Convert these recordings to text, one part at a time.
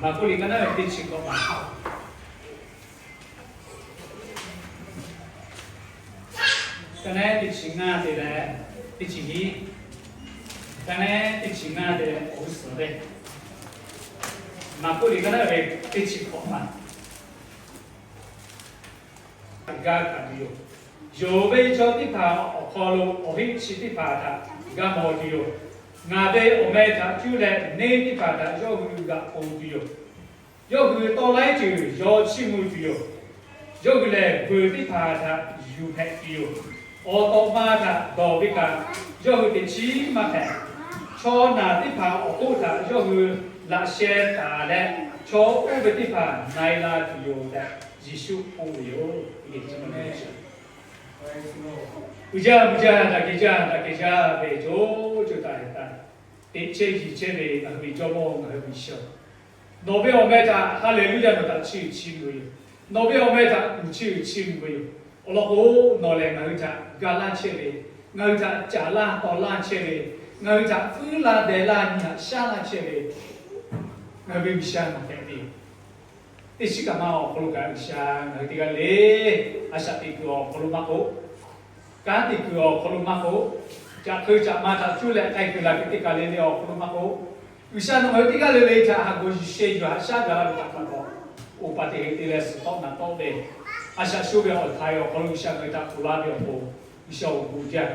Maˍkuˆ liꞈ ka naˉ ve teˇ chi hkawꞈ maˬ, ka naˉ teˇ chi ngaˇ te leh teˇ chi hiˆ, ka naˉ teˇ chi ngaˇ te leh awˬ g'uˇ suhˍ teˇ, Maˍkuˆ liꞈ ka naˉ ve teˇ chi hkawꞈ maˬ g'a hkanˍ tuˬ yoˬ. Yonˍ ve chaw teˇ hpaˍ awˬ hk'aw lo awˬ heˆ chi teˇ hpaˍ htaꞈ g'a mawˬ tuˬ yoˬ. Ngaˬ ve awˬ meh htaꞈ cuˇ leh neˇ teˇ hpaˍ htaꞈ yawˇ hui g'aꞈ ponˬ tuˬ yoˬ. Yawˇ hui tawˇ laiˉ ceuˬ yaw chiˇ mvuh tuˬ yoˬ. Yawˇ hui lehˬ, veuˬ teˇ hpaˍ htaꞈ yuˬ hpehꞈ tuˬ yoˬ. Awˬ tawꞈ ma htaꞈ dawˬ ve kaꞈ, yawˇ hui teꞈ chiˉ maˇ hpehꞈ. Chaw naˬ teˇ hpaˍ awˬ hk'oˆ htaꞈ yawˇ hui laꞈ sheh taˍ leh, chaw oˇ ve teˇ hpaˍ na e la tuˬ yoˬ tehꞈ, Yeˍsuˆ k'oˆ ve yoˬ. Uiˍ jaˇ, uiˍ jaˇ, daꞈ kehˬ jaˇ, daꞈ kehˬ jaˇ ve co co taˍ taˍ, teꞈ chehˇ yiˍ chehˇ ve ngaˬ hui ve Jawˇmawˇ, ngaˬ hui ve G'uiˬsha, nawˬ ve awˬ meh htaꞈ ha lehˬ luˇ yaˇ nawˬ htaꞈ chiˇ uiˍ chiˇ mvuh ve yoˬ. Nawˬ ve awˬ meh htaꞈ uiˍ chiˇ uiˍ chiˇ mvuh ve yoˬ. Awˬ lawn k'o, nawˬ lehˬ ngaˬ hui htaꞈ ga laˇ chehˇ ve, ngaˬ hui htaꞈ caˍ laˇ taw laˇ chehˇ ve, ngaˬ hui htaꞈ feuˉ laˇ deh laˇ nyi haꞈ shaˉ laˇ chehˇ ve, ngaˬ hui ve G'uiˬsha nawˬ hpehꞈ ve yoˬ. Teˇ shiˉ kaꞈ ma awˬ hk'aw lo kaꞈ G'uiˬsha ngaˬ hui teˇ g'aˇ le le a shaꞈ teꞈ kuiˬ awˬ hk'aw lo maˇ k'oˆ, kanˉ teꞈ kuiˬ awˬ hk'aw lo maˇ k'oˆ, caꞈ hk'eun caꞈ ma htaꞈ cuˇ leh k'ai kuiˬ la kuiˬ teˇ kaˬ le le awˬ hk'aw lo maˇ k'oˆ, G'uiˬsha nawˬ ngaˬ hui teˇ g'aˇ le le htaꞈ haꞈ g'awˬ yuˬ sheh yuˬ haꞈ shaˉ gaˬ la ve htaꞈ pa taw, oˇ pa te te leh suhˍ tawˆ naˍ tawˆ ve, a shaꞈ sho ve awˬ htaiˍ awˬ hk'aw lo G'uiˬsha ngaˬ hui htaꞈ kuˬ laˇ ve awˬ pon, G'uiˬsha awˬ bon jaˇ.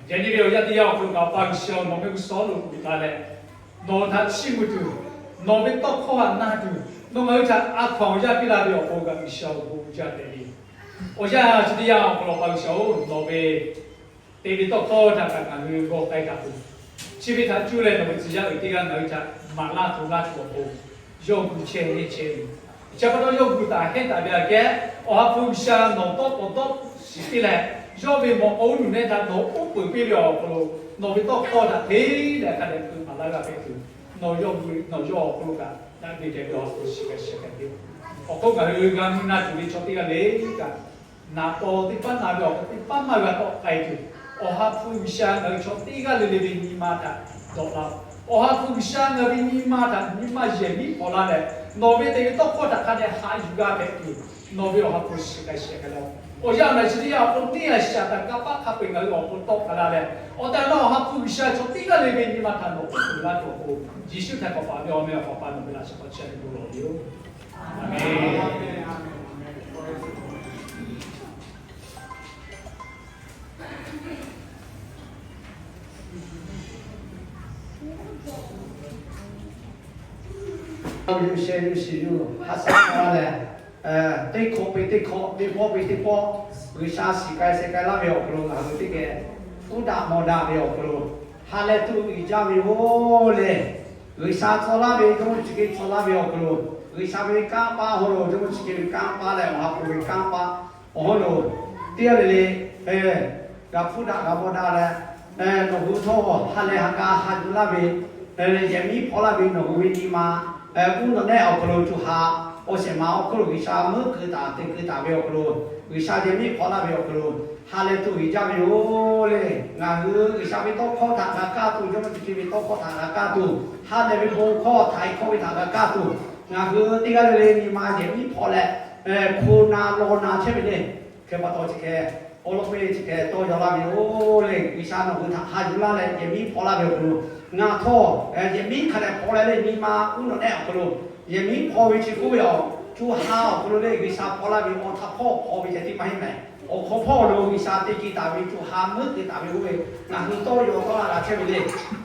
Yaꞈ nyi ve awˬ yaˇ teˇ yanˇ awˬ hk'aw lo kaꞈ, Awˬ pa G'uiˬsha, nawˬ ve g'uˇ suhˍ lo kuˬ taˍ leh, nawˬ htaꞈ chiˇ mvuh tuˬ, nawˬ ve tawˇ hkawˇ htaꞈ na tuˬ, nawˬ ngaˬ hui htaꞈ a hkaw anˬ yaˇ piˇ la ve awˬ pon kaꞈ, G'uiˬsha awˬ bon jaˇ tehꞈ ve. Awˬ yanˇ chi teˇ yanˇ awˬ hk'aw lo Awˬ pa G'uiˬsha-oˬ, nawˬ ve te ve tawˇ hkawˇ htaꞈ kaꞈ ngaˬ hui g'aw k'ai taˍ tuˬ, chi ve htaꞈ cuˇ leh nawˬ ve tcuh yaˇ uiˍ teˇ g'aˇ ngaˬ hui htaꞈ maˍ laˇ hto laˇ tuˬ awˬ pon, yawˇ hui chehˇ heˆ chehˇ ve, chi pa taw yawˇ hui taˍ heˆ taˍ ve aꞈ kehˉ, Awˬ ha hpu G'uiˬsha nawˬ tawˆ k'awꞈ dawˆ shiˍ piˇ leh, yawˇ ve mawꞈ k'aw uˉ nuˬ nehˆ htaꞈ nawˬ uˉ peunˍ piˇ ve awˬ hk'aw lo, nawˬ ve tawˇ hkawˇ htaꞈ hteˇ leh hk'a dehꞈ keu maˍ laˇ g'a hpehꞈ tuˬ, nawˬ yawˇ hui nawˬ yawˇ awˬ hk'aw lo kaꞈ daꞈ ve kehˬ ve awˬ hk'aw shiˍ k'ai shehˍ k'ai piˇ-oˆ. Awˬ hk'oˆ ngaˬ hui g'a mvuh na tuˬ ve chaw teˇ g'aˇ le kaꞈ, naˍ paw teˇ paˉ na ve awˬ hk'aw teˇ paˉ maˇ g'a tawˆ k'ai tuˬ, Awˬ ha hpu G'uiˬsha ngaˬ hui chaw teˇ g'aˇ le le ve nyi ma htaꞈ dawꞈ laˇ-oˆ. Awˬ ha hpu G'uiˬsha ngaˬ hui ve nyi ma htaꞈ nyi ma yehˬ miˉ hpaw laˇ leh, nawˬ ve te ve tawˇ hkawˇ htaꞈ hk'a dehꞈ haꞈ yuˬ g'a hpehꞈ tuˬ, nawˬ ve Awˬ ha hpu shiˍ k'ai shehˍ k'ai laˇ-oˆ. Awˬ yanˇ awˬ na chi teˇ yanˇ awˬ hk'aw lo neˇ a shaˍ htaꞈ kanˇ paˆ hk'a peu-eˬ ngaˬ hui awˬ hk'aw lo tawˆ k'ai laˇ leh, awˬ tehˬ nawˬ Awˬ ha hpu G'uiˬsha chaw teˇ g'aˇ le ve nyi ma htaꞈ nawˬ uˉ peunˍ laˇ tuˬ awˬ pon, Yeˍsuˆ htaꞈ k'awꞈ paˍ ve awˬ meh awˬ hk'aw pa nawˬ ve laꞈ sheh hk'aw chehˇ ve bon lawˬ ve yoˬ. Aˍmenˍ. Yawˇ hui sheh yuˬ shiˍ yuˬ haꞈ shaˉ k'ai leh, teˇ hkawꞈ pe teˇ hkawꞈ, teˇ pawˆ pe teˇ pawˆ, G'uiˬsha shiˍ k'ai shehˍ k'ai laˇ ve awˬ hk'aw lo ngaˬ hui teˇ geh uˉ daꞈ mawˬ daꞈ ve awˬ hk'aw lo ha lehˬ tuˬ uiˍ jaˇ ve yoˬ le. G'uiˬsha tcuh laˇ ve Jawˇmawˇ Yeˍsuˆ Hkriꞈ tcuh laˇ ve awˬ hk'aw lo, G'uiˬsha ve kanˇ paˆ hawˉ lo Jawˇmawˇ Yeˍsuˆ Hkriꞈ ve kanˇ paˆ leh Awˬ ha hpu ve kanˇ paˆ awˬ hawˉ lo, teˇ g'aˇ le le g'a hpuˇ daꞈ g'a mawˬ daꞈ leh, nawˬ hui htawˇ ha lehˬ ha k'a ha yuˬ laˇ ve, yehˬ miˉ hpaw laˇ ve nawˬ hui ve nyi ma, uˉ nawˬ nehˆ awˬ hk'aw lo co ha awˬ shehˍ ma awˬ hk'oˆ lo G'uiˬsha meuˉ keu taˍ te keu taˍ ve awˬ hk'aw lo, G'uiˬsha yehˬ miˉ hpaw laˇ ve awˬ hk'aw lo ha lehˬ tuˬ uiˍ jaˇ ve yoˬ le. Ngaˬ hui G'uiˬsha ve tawˇ hkawˇ htaꞈ g'a kaˇ tuˬ, Jawˇmawˇ Yeˍsuˆ Hkriꞈ ve tawˇ hkawˇ htaꞈ g'a kaˇ tuˬ, ha lehˬ ve bon hkawˇ htaiˍ hkawˇ ve htaꞈ g'a kaˇ tuˬ, ngaˬ hui teˇ g'aˇ le le nyi ma yehˬ miˉ hpaw leh, hko na law na chehˇ ve le. Hk'e pa taw chi hk'e, awˬ lawn k'o chi hk'e tawˇ yaw laˇ ve yoˬ le. G'uiˬsha nawˬ hui htaꞈ ha yuˬ laˇ leh yehˬ miˉ hpaw laˇ ve awˬ hk'aw lo, ngaˬ htawˇ yehˬ miˉ hk'a dehꞈ hpaw leh le nyi ma uˉ nawˬ nehˆ awˬ hk'aw lo, yehˬ miˉ hpaw ve chi k'oˆ ve awˬ co ha awˬ hk'aw lo le G'uiˬsha hpaw laˇ ve awˬ htaꞈ hpawˇ hpaw ve ceh tiˉ maˇ heˆ mehˍ. Awˬ hk'aw hpawˇ lo G'uiˬsha te keu taˍ ve co ha meuˉ keu taˍ ve k'oˆ ve, ngaˬ hui tawˇ yaw tawˇ laˇ g'a chehˇ ve le.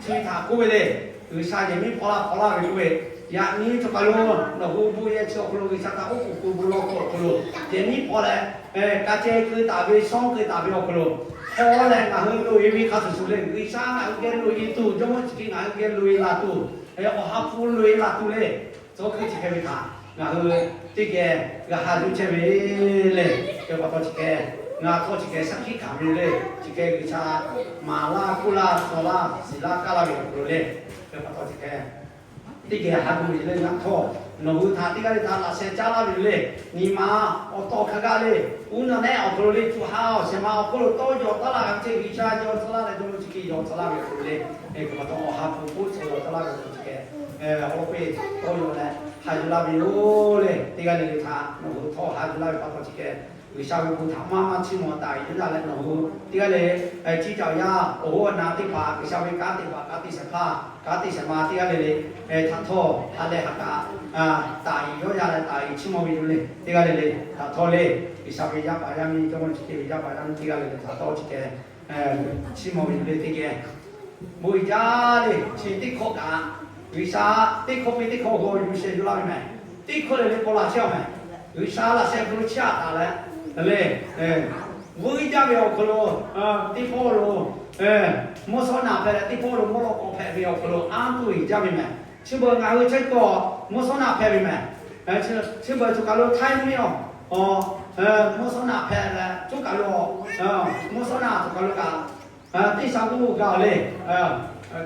Chi htaꞈ k'oˆ ve le, G'uiˬsha yehˬ miˉ hpaw laˇ hpaw laˇ ve k'oˆ ve, yaꞈ nyi chaw kaˬ lo nawˬ hui bon yehˬ chi awˬ hk'aw lo G'uiˬsha htaꞈ oˉ k'oˍ pui bon lawˬ hk'aw awˬ hk'aw lo, yehˬ miˉ hpaw leh, ka ceh keu taˍ ve shawˉ keu taˍ ve awˬ hk'aw lo, hpaw leh ngaˬ hui loꞈ-e ve hk'a shuˍ shuˍ le, G'uiˬsha ngaˬ hui geh loꞈ-e tuˬ, Jawˇmawˇ Yeˍsuˆ Hkriꞈ ngaˬ hui geh loꞈ-e la tuˬ, Awˬ ha hpu loꞈ-e la tuˬ le. Tcuh hkui chi hk'e ve htaꞈ ngaˬ hui teˇ geh g'a ha yuˬ chehˇ ve le. Hk'e pa taw chi hk'e, ngaˬ htawˇ chi hk'e shaˉ hkiˆ hkanˍ ve le. Chi hk'e G'uiˬsha maˍ laˇ, kuˇ laˇ, tcuh laˇ, shiˍ laˇ, kaˇ laˇ ve awˬ hk'aw lo le. Hk'e pa taw chi hk'e Teˇ geh haꞈ gu ve leh g'a htawˇ, nawˬ hui htaꞈ teˇ g'aˇ le htaꞈ laꞈ sheh caˉ laˇ ve yoˬ le. Nyi ma awˬ tawˇ hk'a gaˇ le, uˉ naw nehˆ awˬ hk'aw lo le, co ha awˬ shehˍ ma awˬ hk'oˆ lo tawˇ yaw taˉ laˇ g'a ve ceˇ, G'uiˬsha yaw tcuh laˇ leh dawˇ law chi hk'e yaw tcuh laˇ ve awˬ hk'aw lo le, hk'e pa taw awˬ ha hpu k'oˆ tcuh yaw tcuh laˇ ve awˬ hk'aw lo chi hk'e, awˬ lawn k'o tawˇ yaw leh haꞈ yuˬ laˇ ve yoˬ le. Teˇ g'aˇ le le htaꞈ nawˬ hui htawˇ haꞈ yuˬ laˇ ve pa taw chi hk'e, G'uiˬsha ve bon htaꞈ maˇ maˇ chiˇ mvuh taˍ yuˬ yaˇ leh nawˬ hui teˇ g'aˇ le, chi caˬ yaˇ awˬ hoˉ awˬ na teˇ hpaˍ G'uiˬsha ve kanˉ teˇ hpaˍ kanˉ teˇ shehˍ hpaˇ kanˉ teˇ shehˍ ma teˇ g'aˇ le le htaꞈ htawˇ ha leh ha kaꞈ taˍ yuˬ yawˇ yaˇ leh taˍ yuˬ chiˇ mvuh ve yoˬ le. Teˇ g'aˇ le le htaꞈ htawˇ le, G'uiˬsha ve yaˇ paˍ yaˇ miˇ jawˇmawˇ chi hk'e ve yaˇ paˍ yaˇ miˇ teˇ g'aˇ le le htaꞈ htawˇ chi hk'e chiˇ mvuh ve yoˬ le. Teˇ geh bon uiˍ jaˇ le. Chi teˇ hkawˇ kaꞈ, G'uiˬsha teˇ hkawˇ piˇ teˇ hkawˇ g'aw yuˬ sheh yuˬ laˇ ve mehˍ. Teˇ hkawˇ le le paw laˬ chehˇ a mehˍ. G'uiˬsha laꞈ sheh hk'aw lo chiˇ aꞈ taˍ leh le, vuiˇ jaˇ ve awˬ hk'aw lo teˇ pawˆ lo mvuhˇ shawˉ naꞈ hpehꞈ leh teˇ pawˆ lo mvuhˇ lawˆ k'aw hpehꞈ ve awˬ hk'aw lo anˇ tuˬ uiˍ jaˇ ve mehˍ. Chi beuꞈ ngaˬ hui chehˇ kaꞈ mvuhˇ shawˉ naꞈ hpehꞈ ve mehˍ. Chi beuꞈ choˬ kaˬ lo htaiˇ miˇ awˬ mvuhˇ shawˉ naꞈ hpehꞈ leh choˬ kaˬ lo mvuhˇ shawˉ naꞈ choˬ kaˬ lo kaꞈ teˇ sha g'uˇ g'a le,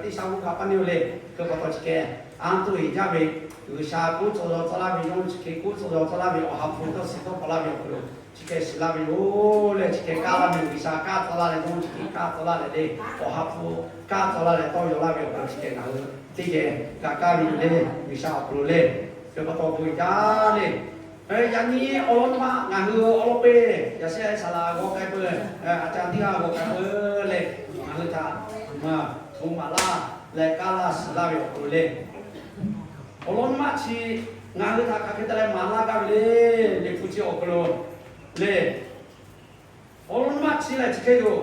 teˇ sha g'uˇ g'a paˇ neˇ le. Hk'e pa taw chi hk'e anˇ tuˬ uiˍ jaˇ ve, G'uiˬsha k'oˆ tcuh yaw tcuh laˇ ve, yawˇ hui chi hk'e k'oˆ tcuh yaw tcuh laˇ ve, awˬ ha hpu tawˇ shiˍ tawˇ paw laˇ ve awˬ hk'aw lo chi hk'e shiˍ laˇ ve yoˬ le. Chi hk'e kaˇ laˇ ve, G'uiˬsha kaˇ tcuh laˇ leh yawˇ hui chi hk'e kaˇ tcuh laˇ leh le, awˬ ha hpu kaˇ tcuh laˇ leh tawˇ yaw laˇ ve awˬ hk'aw lo chi hk'e ngaˬ hui teˇ geh g'a kaˇ ve yoˬ le. G'uiˬsha awˬ hk'aw lo le, hk'e pa taw bon uiˍ jaˇ le. Yaꞈ nyi awˬ lawn ma ngaˬ hui awˬ lawn k'o, yaꞈ sheh saˍ laꞈ g'aw k'ai peuˬ, a ca tiˉ g'a g'aw k'ai peuˬ le. Ngaˬ hui htaꞈ hto maˍ laˇ leh kaˇ laˇ shiˍ laˇ ve awˬ hk'aw lo le, awˬ lawn maˇ chi ngaˬ hui htaꞈ hk'aˬ hk'e te leh maˍ laˇ gaˇ ve le. Liꞈ hpu chi awˬ hk'aw lo le, awˬ lawn maˇ chi lehˬ chi hk'e yoˬ.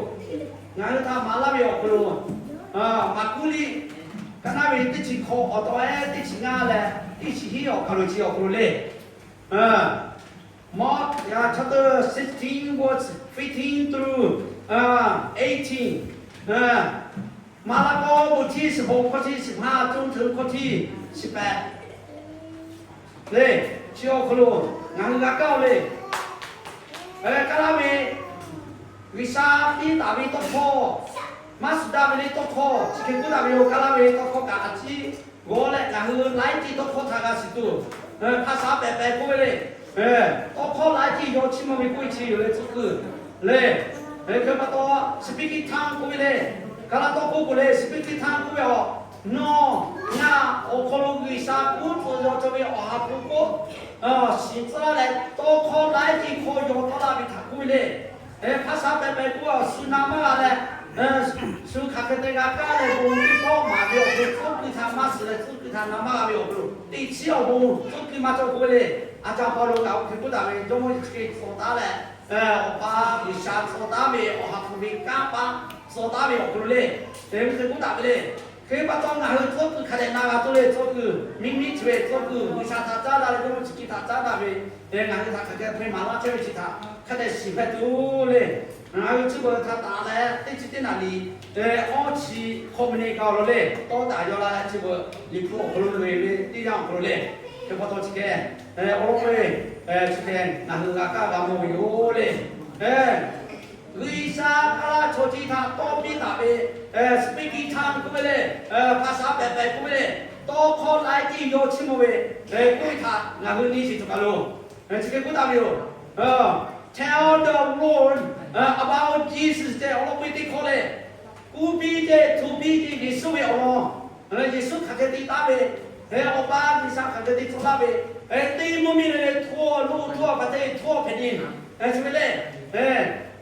Ngaˬ hui htaꞈ maˍ laˇ ve awˬ hk'aw lo, maˍ kuˉ liˇ kaˇ naˇ ve teˇ chi hk'awꞈ awˬ taw ehˉ teˇ chi ngaˇ leh teˇ chi hiˉ awˬ hk'aw lo chi awˬ hk'aw lo le, Mark chapter sixteen verse fifteen through eighteen, Maˍlaˍkawˇ bon htiˇ shiˍ hk'awꞈ hkawˇ chi shiˍ hpaˇ co hteuꞈ hkawˇ chi shiˍ pehˍ le. Chi awˬ hk'aw lo ngaˬ hui g'a kaˇ-oˬ le. Kaˇ laˇ ve G'uiˬsha piˇ taˍ ve tawˇ hkawˇ, maˇ shiˍ daꞈ ve le tawˇ hkawˇ chi hk'e k'oˆ daꞈ ve yoˬ. Kaˇ laˇ ve tawˇ hkawˇ kaꞈ a ciˉ g'awˇ leh ngaˬ hui laiˉ ceuˬ tawˇ hkawˇ htaꞈ g'a shiˍ tuˬ, hk'a sha pehˍ pehˍ k'oˆ ve le. Tawˇ hkawˇ laiˉ ceuˬ yaw chiˇ mvuh ve k'oˆ ve chi yoˬ le tcuhˉ kuiˬ le. Hk'e pa taw, speaking tongue k'oˆ ve le. Kaˇ laˇ tawˇ hkawˇ k'oˆ le, speaking tongue k'oˆ ve a, nawˬ ngaˬ awˬ hk'aw lo G'uiˬsha k'oˆ tcuh yaw cawˬ ve awˬ ha hpu k'oˆ shiˍ tcuh laˇ leh tawˇ hkawˇ laiˉ ceuˬ hk'aw yaw tawˆ laˇ ve htaꞈ k'oˆ ve le. Hk'a sha pehˍ pehˍ k'oˆ a, shu na maˇ g'a leh, shu hk'aˬ hk'e te g'a kaˇ leh bon teˇ pawˆ maˍ ve awˬ hk'aw lo tcuhˉ kuiˬ htaꞈ maˇ shiˍ leh tcuhˉ kuiˬ htaꞈ na maˇ g'a ve awˬ hk'aw lo teˇ chiˉ awˬ bon tcuhˉ kuiˬ maˇ cawˬ k'oˆ ve le. A ca pa lo kaꞈ oˇ hk'e k'oˆ taˍ ve, Jawˇmawˇ Yeˍsuˆ Hkriꞈ tcuh taˉ leh, Awˬ pa G'uiˬsha tcuh taˉ ve awˬ ha hpu ve kanˉ paˆ tcuh taˉ ve awˬ hk'aw lo le, te ve hk'e k'oˆ taˍ ve le. Hk'e pa taw ngaˬ hui tcuhˉ kuiˬ hk'a dehꞈ na g'a tuˬ le, tcuhˉ kuiˬ miˇ miˇ chi ve tcuhˉ kuiˬ G'uiˬsha htaꞈ caˉ daꞈ leh Jawˇmawˇ Yeˍsuˆ Hkriꞈ htaꞈ caˉ daꞈ ve, ngaˬ hui htaꞈ hk'aˬ hk'e hpehꞈ maˍ laˇ chehˇ ve chi htaꞈ hk'a dehꞈ shiˍ hpehꞈ tuˬ le. Ngaˬ hui chi beuꞈ htaꞈ taˍ leh teˇ chi teˇ naˍ riˍ awˇ chi hk'awꞈ mvuhˇ naw g'a law le, tawˇ taˍ yaw la leh chi beuꞈ Liꞈ hpu awˬ hk'aw lo loꞈ-e ve teˇ yanˇ awˬ hk'aw lo le. Hk'e pa taw chi hk'e, awˬ lawn k'o, chi hk'e ngaˬ hui g'a kaˇ g'a mawˬ ve yoˬ le. G'uiˬsha kaˇ laˇ chaw chi htaꞈ tawˇ piˇ taˍ ve, speaking tongue k'oˆ ve le, hk'a sha pehˍ pehˍ k'oˆ ve le, tawˇ hkawˇ laiˉ ceuˬ yaw chiˇ mvuh ve k'oˆ ve htaꞈ ngaˬ hui nyi shiˍ tuˬ kaˬ lo chi hk'e k'oˆ taˍ ve yoˬ. Tell the world about Jesus tehꞈ awˬ lawn k'o teˇ hkawˇ le. Kuˇ piˇ ceˇ, hto piˇ ceˇ, Yeˍsuˆ ve awˬ lawn, Yeˍsuˆ hk'aˬ hk'e te taˉ ve, Awˬ pa G'uiˬsha hk'aˬ hk'e te tcuh laˇ ve, teˇ mvuhˇ miˬ le le hto lo hto a hk'aˬ hk'e te hto a hpehꞈ nyi, chi ve le.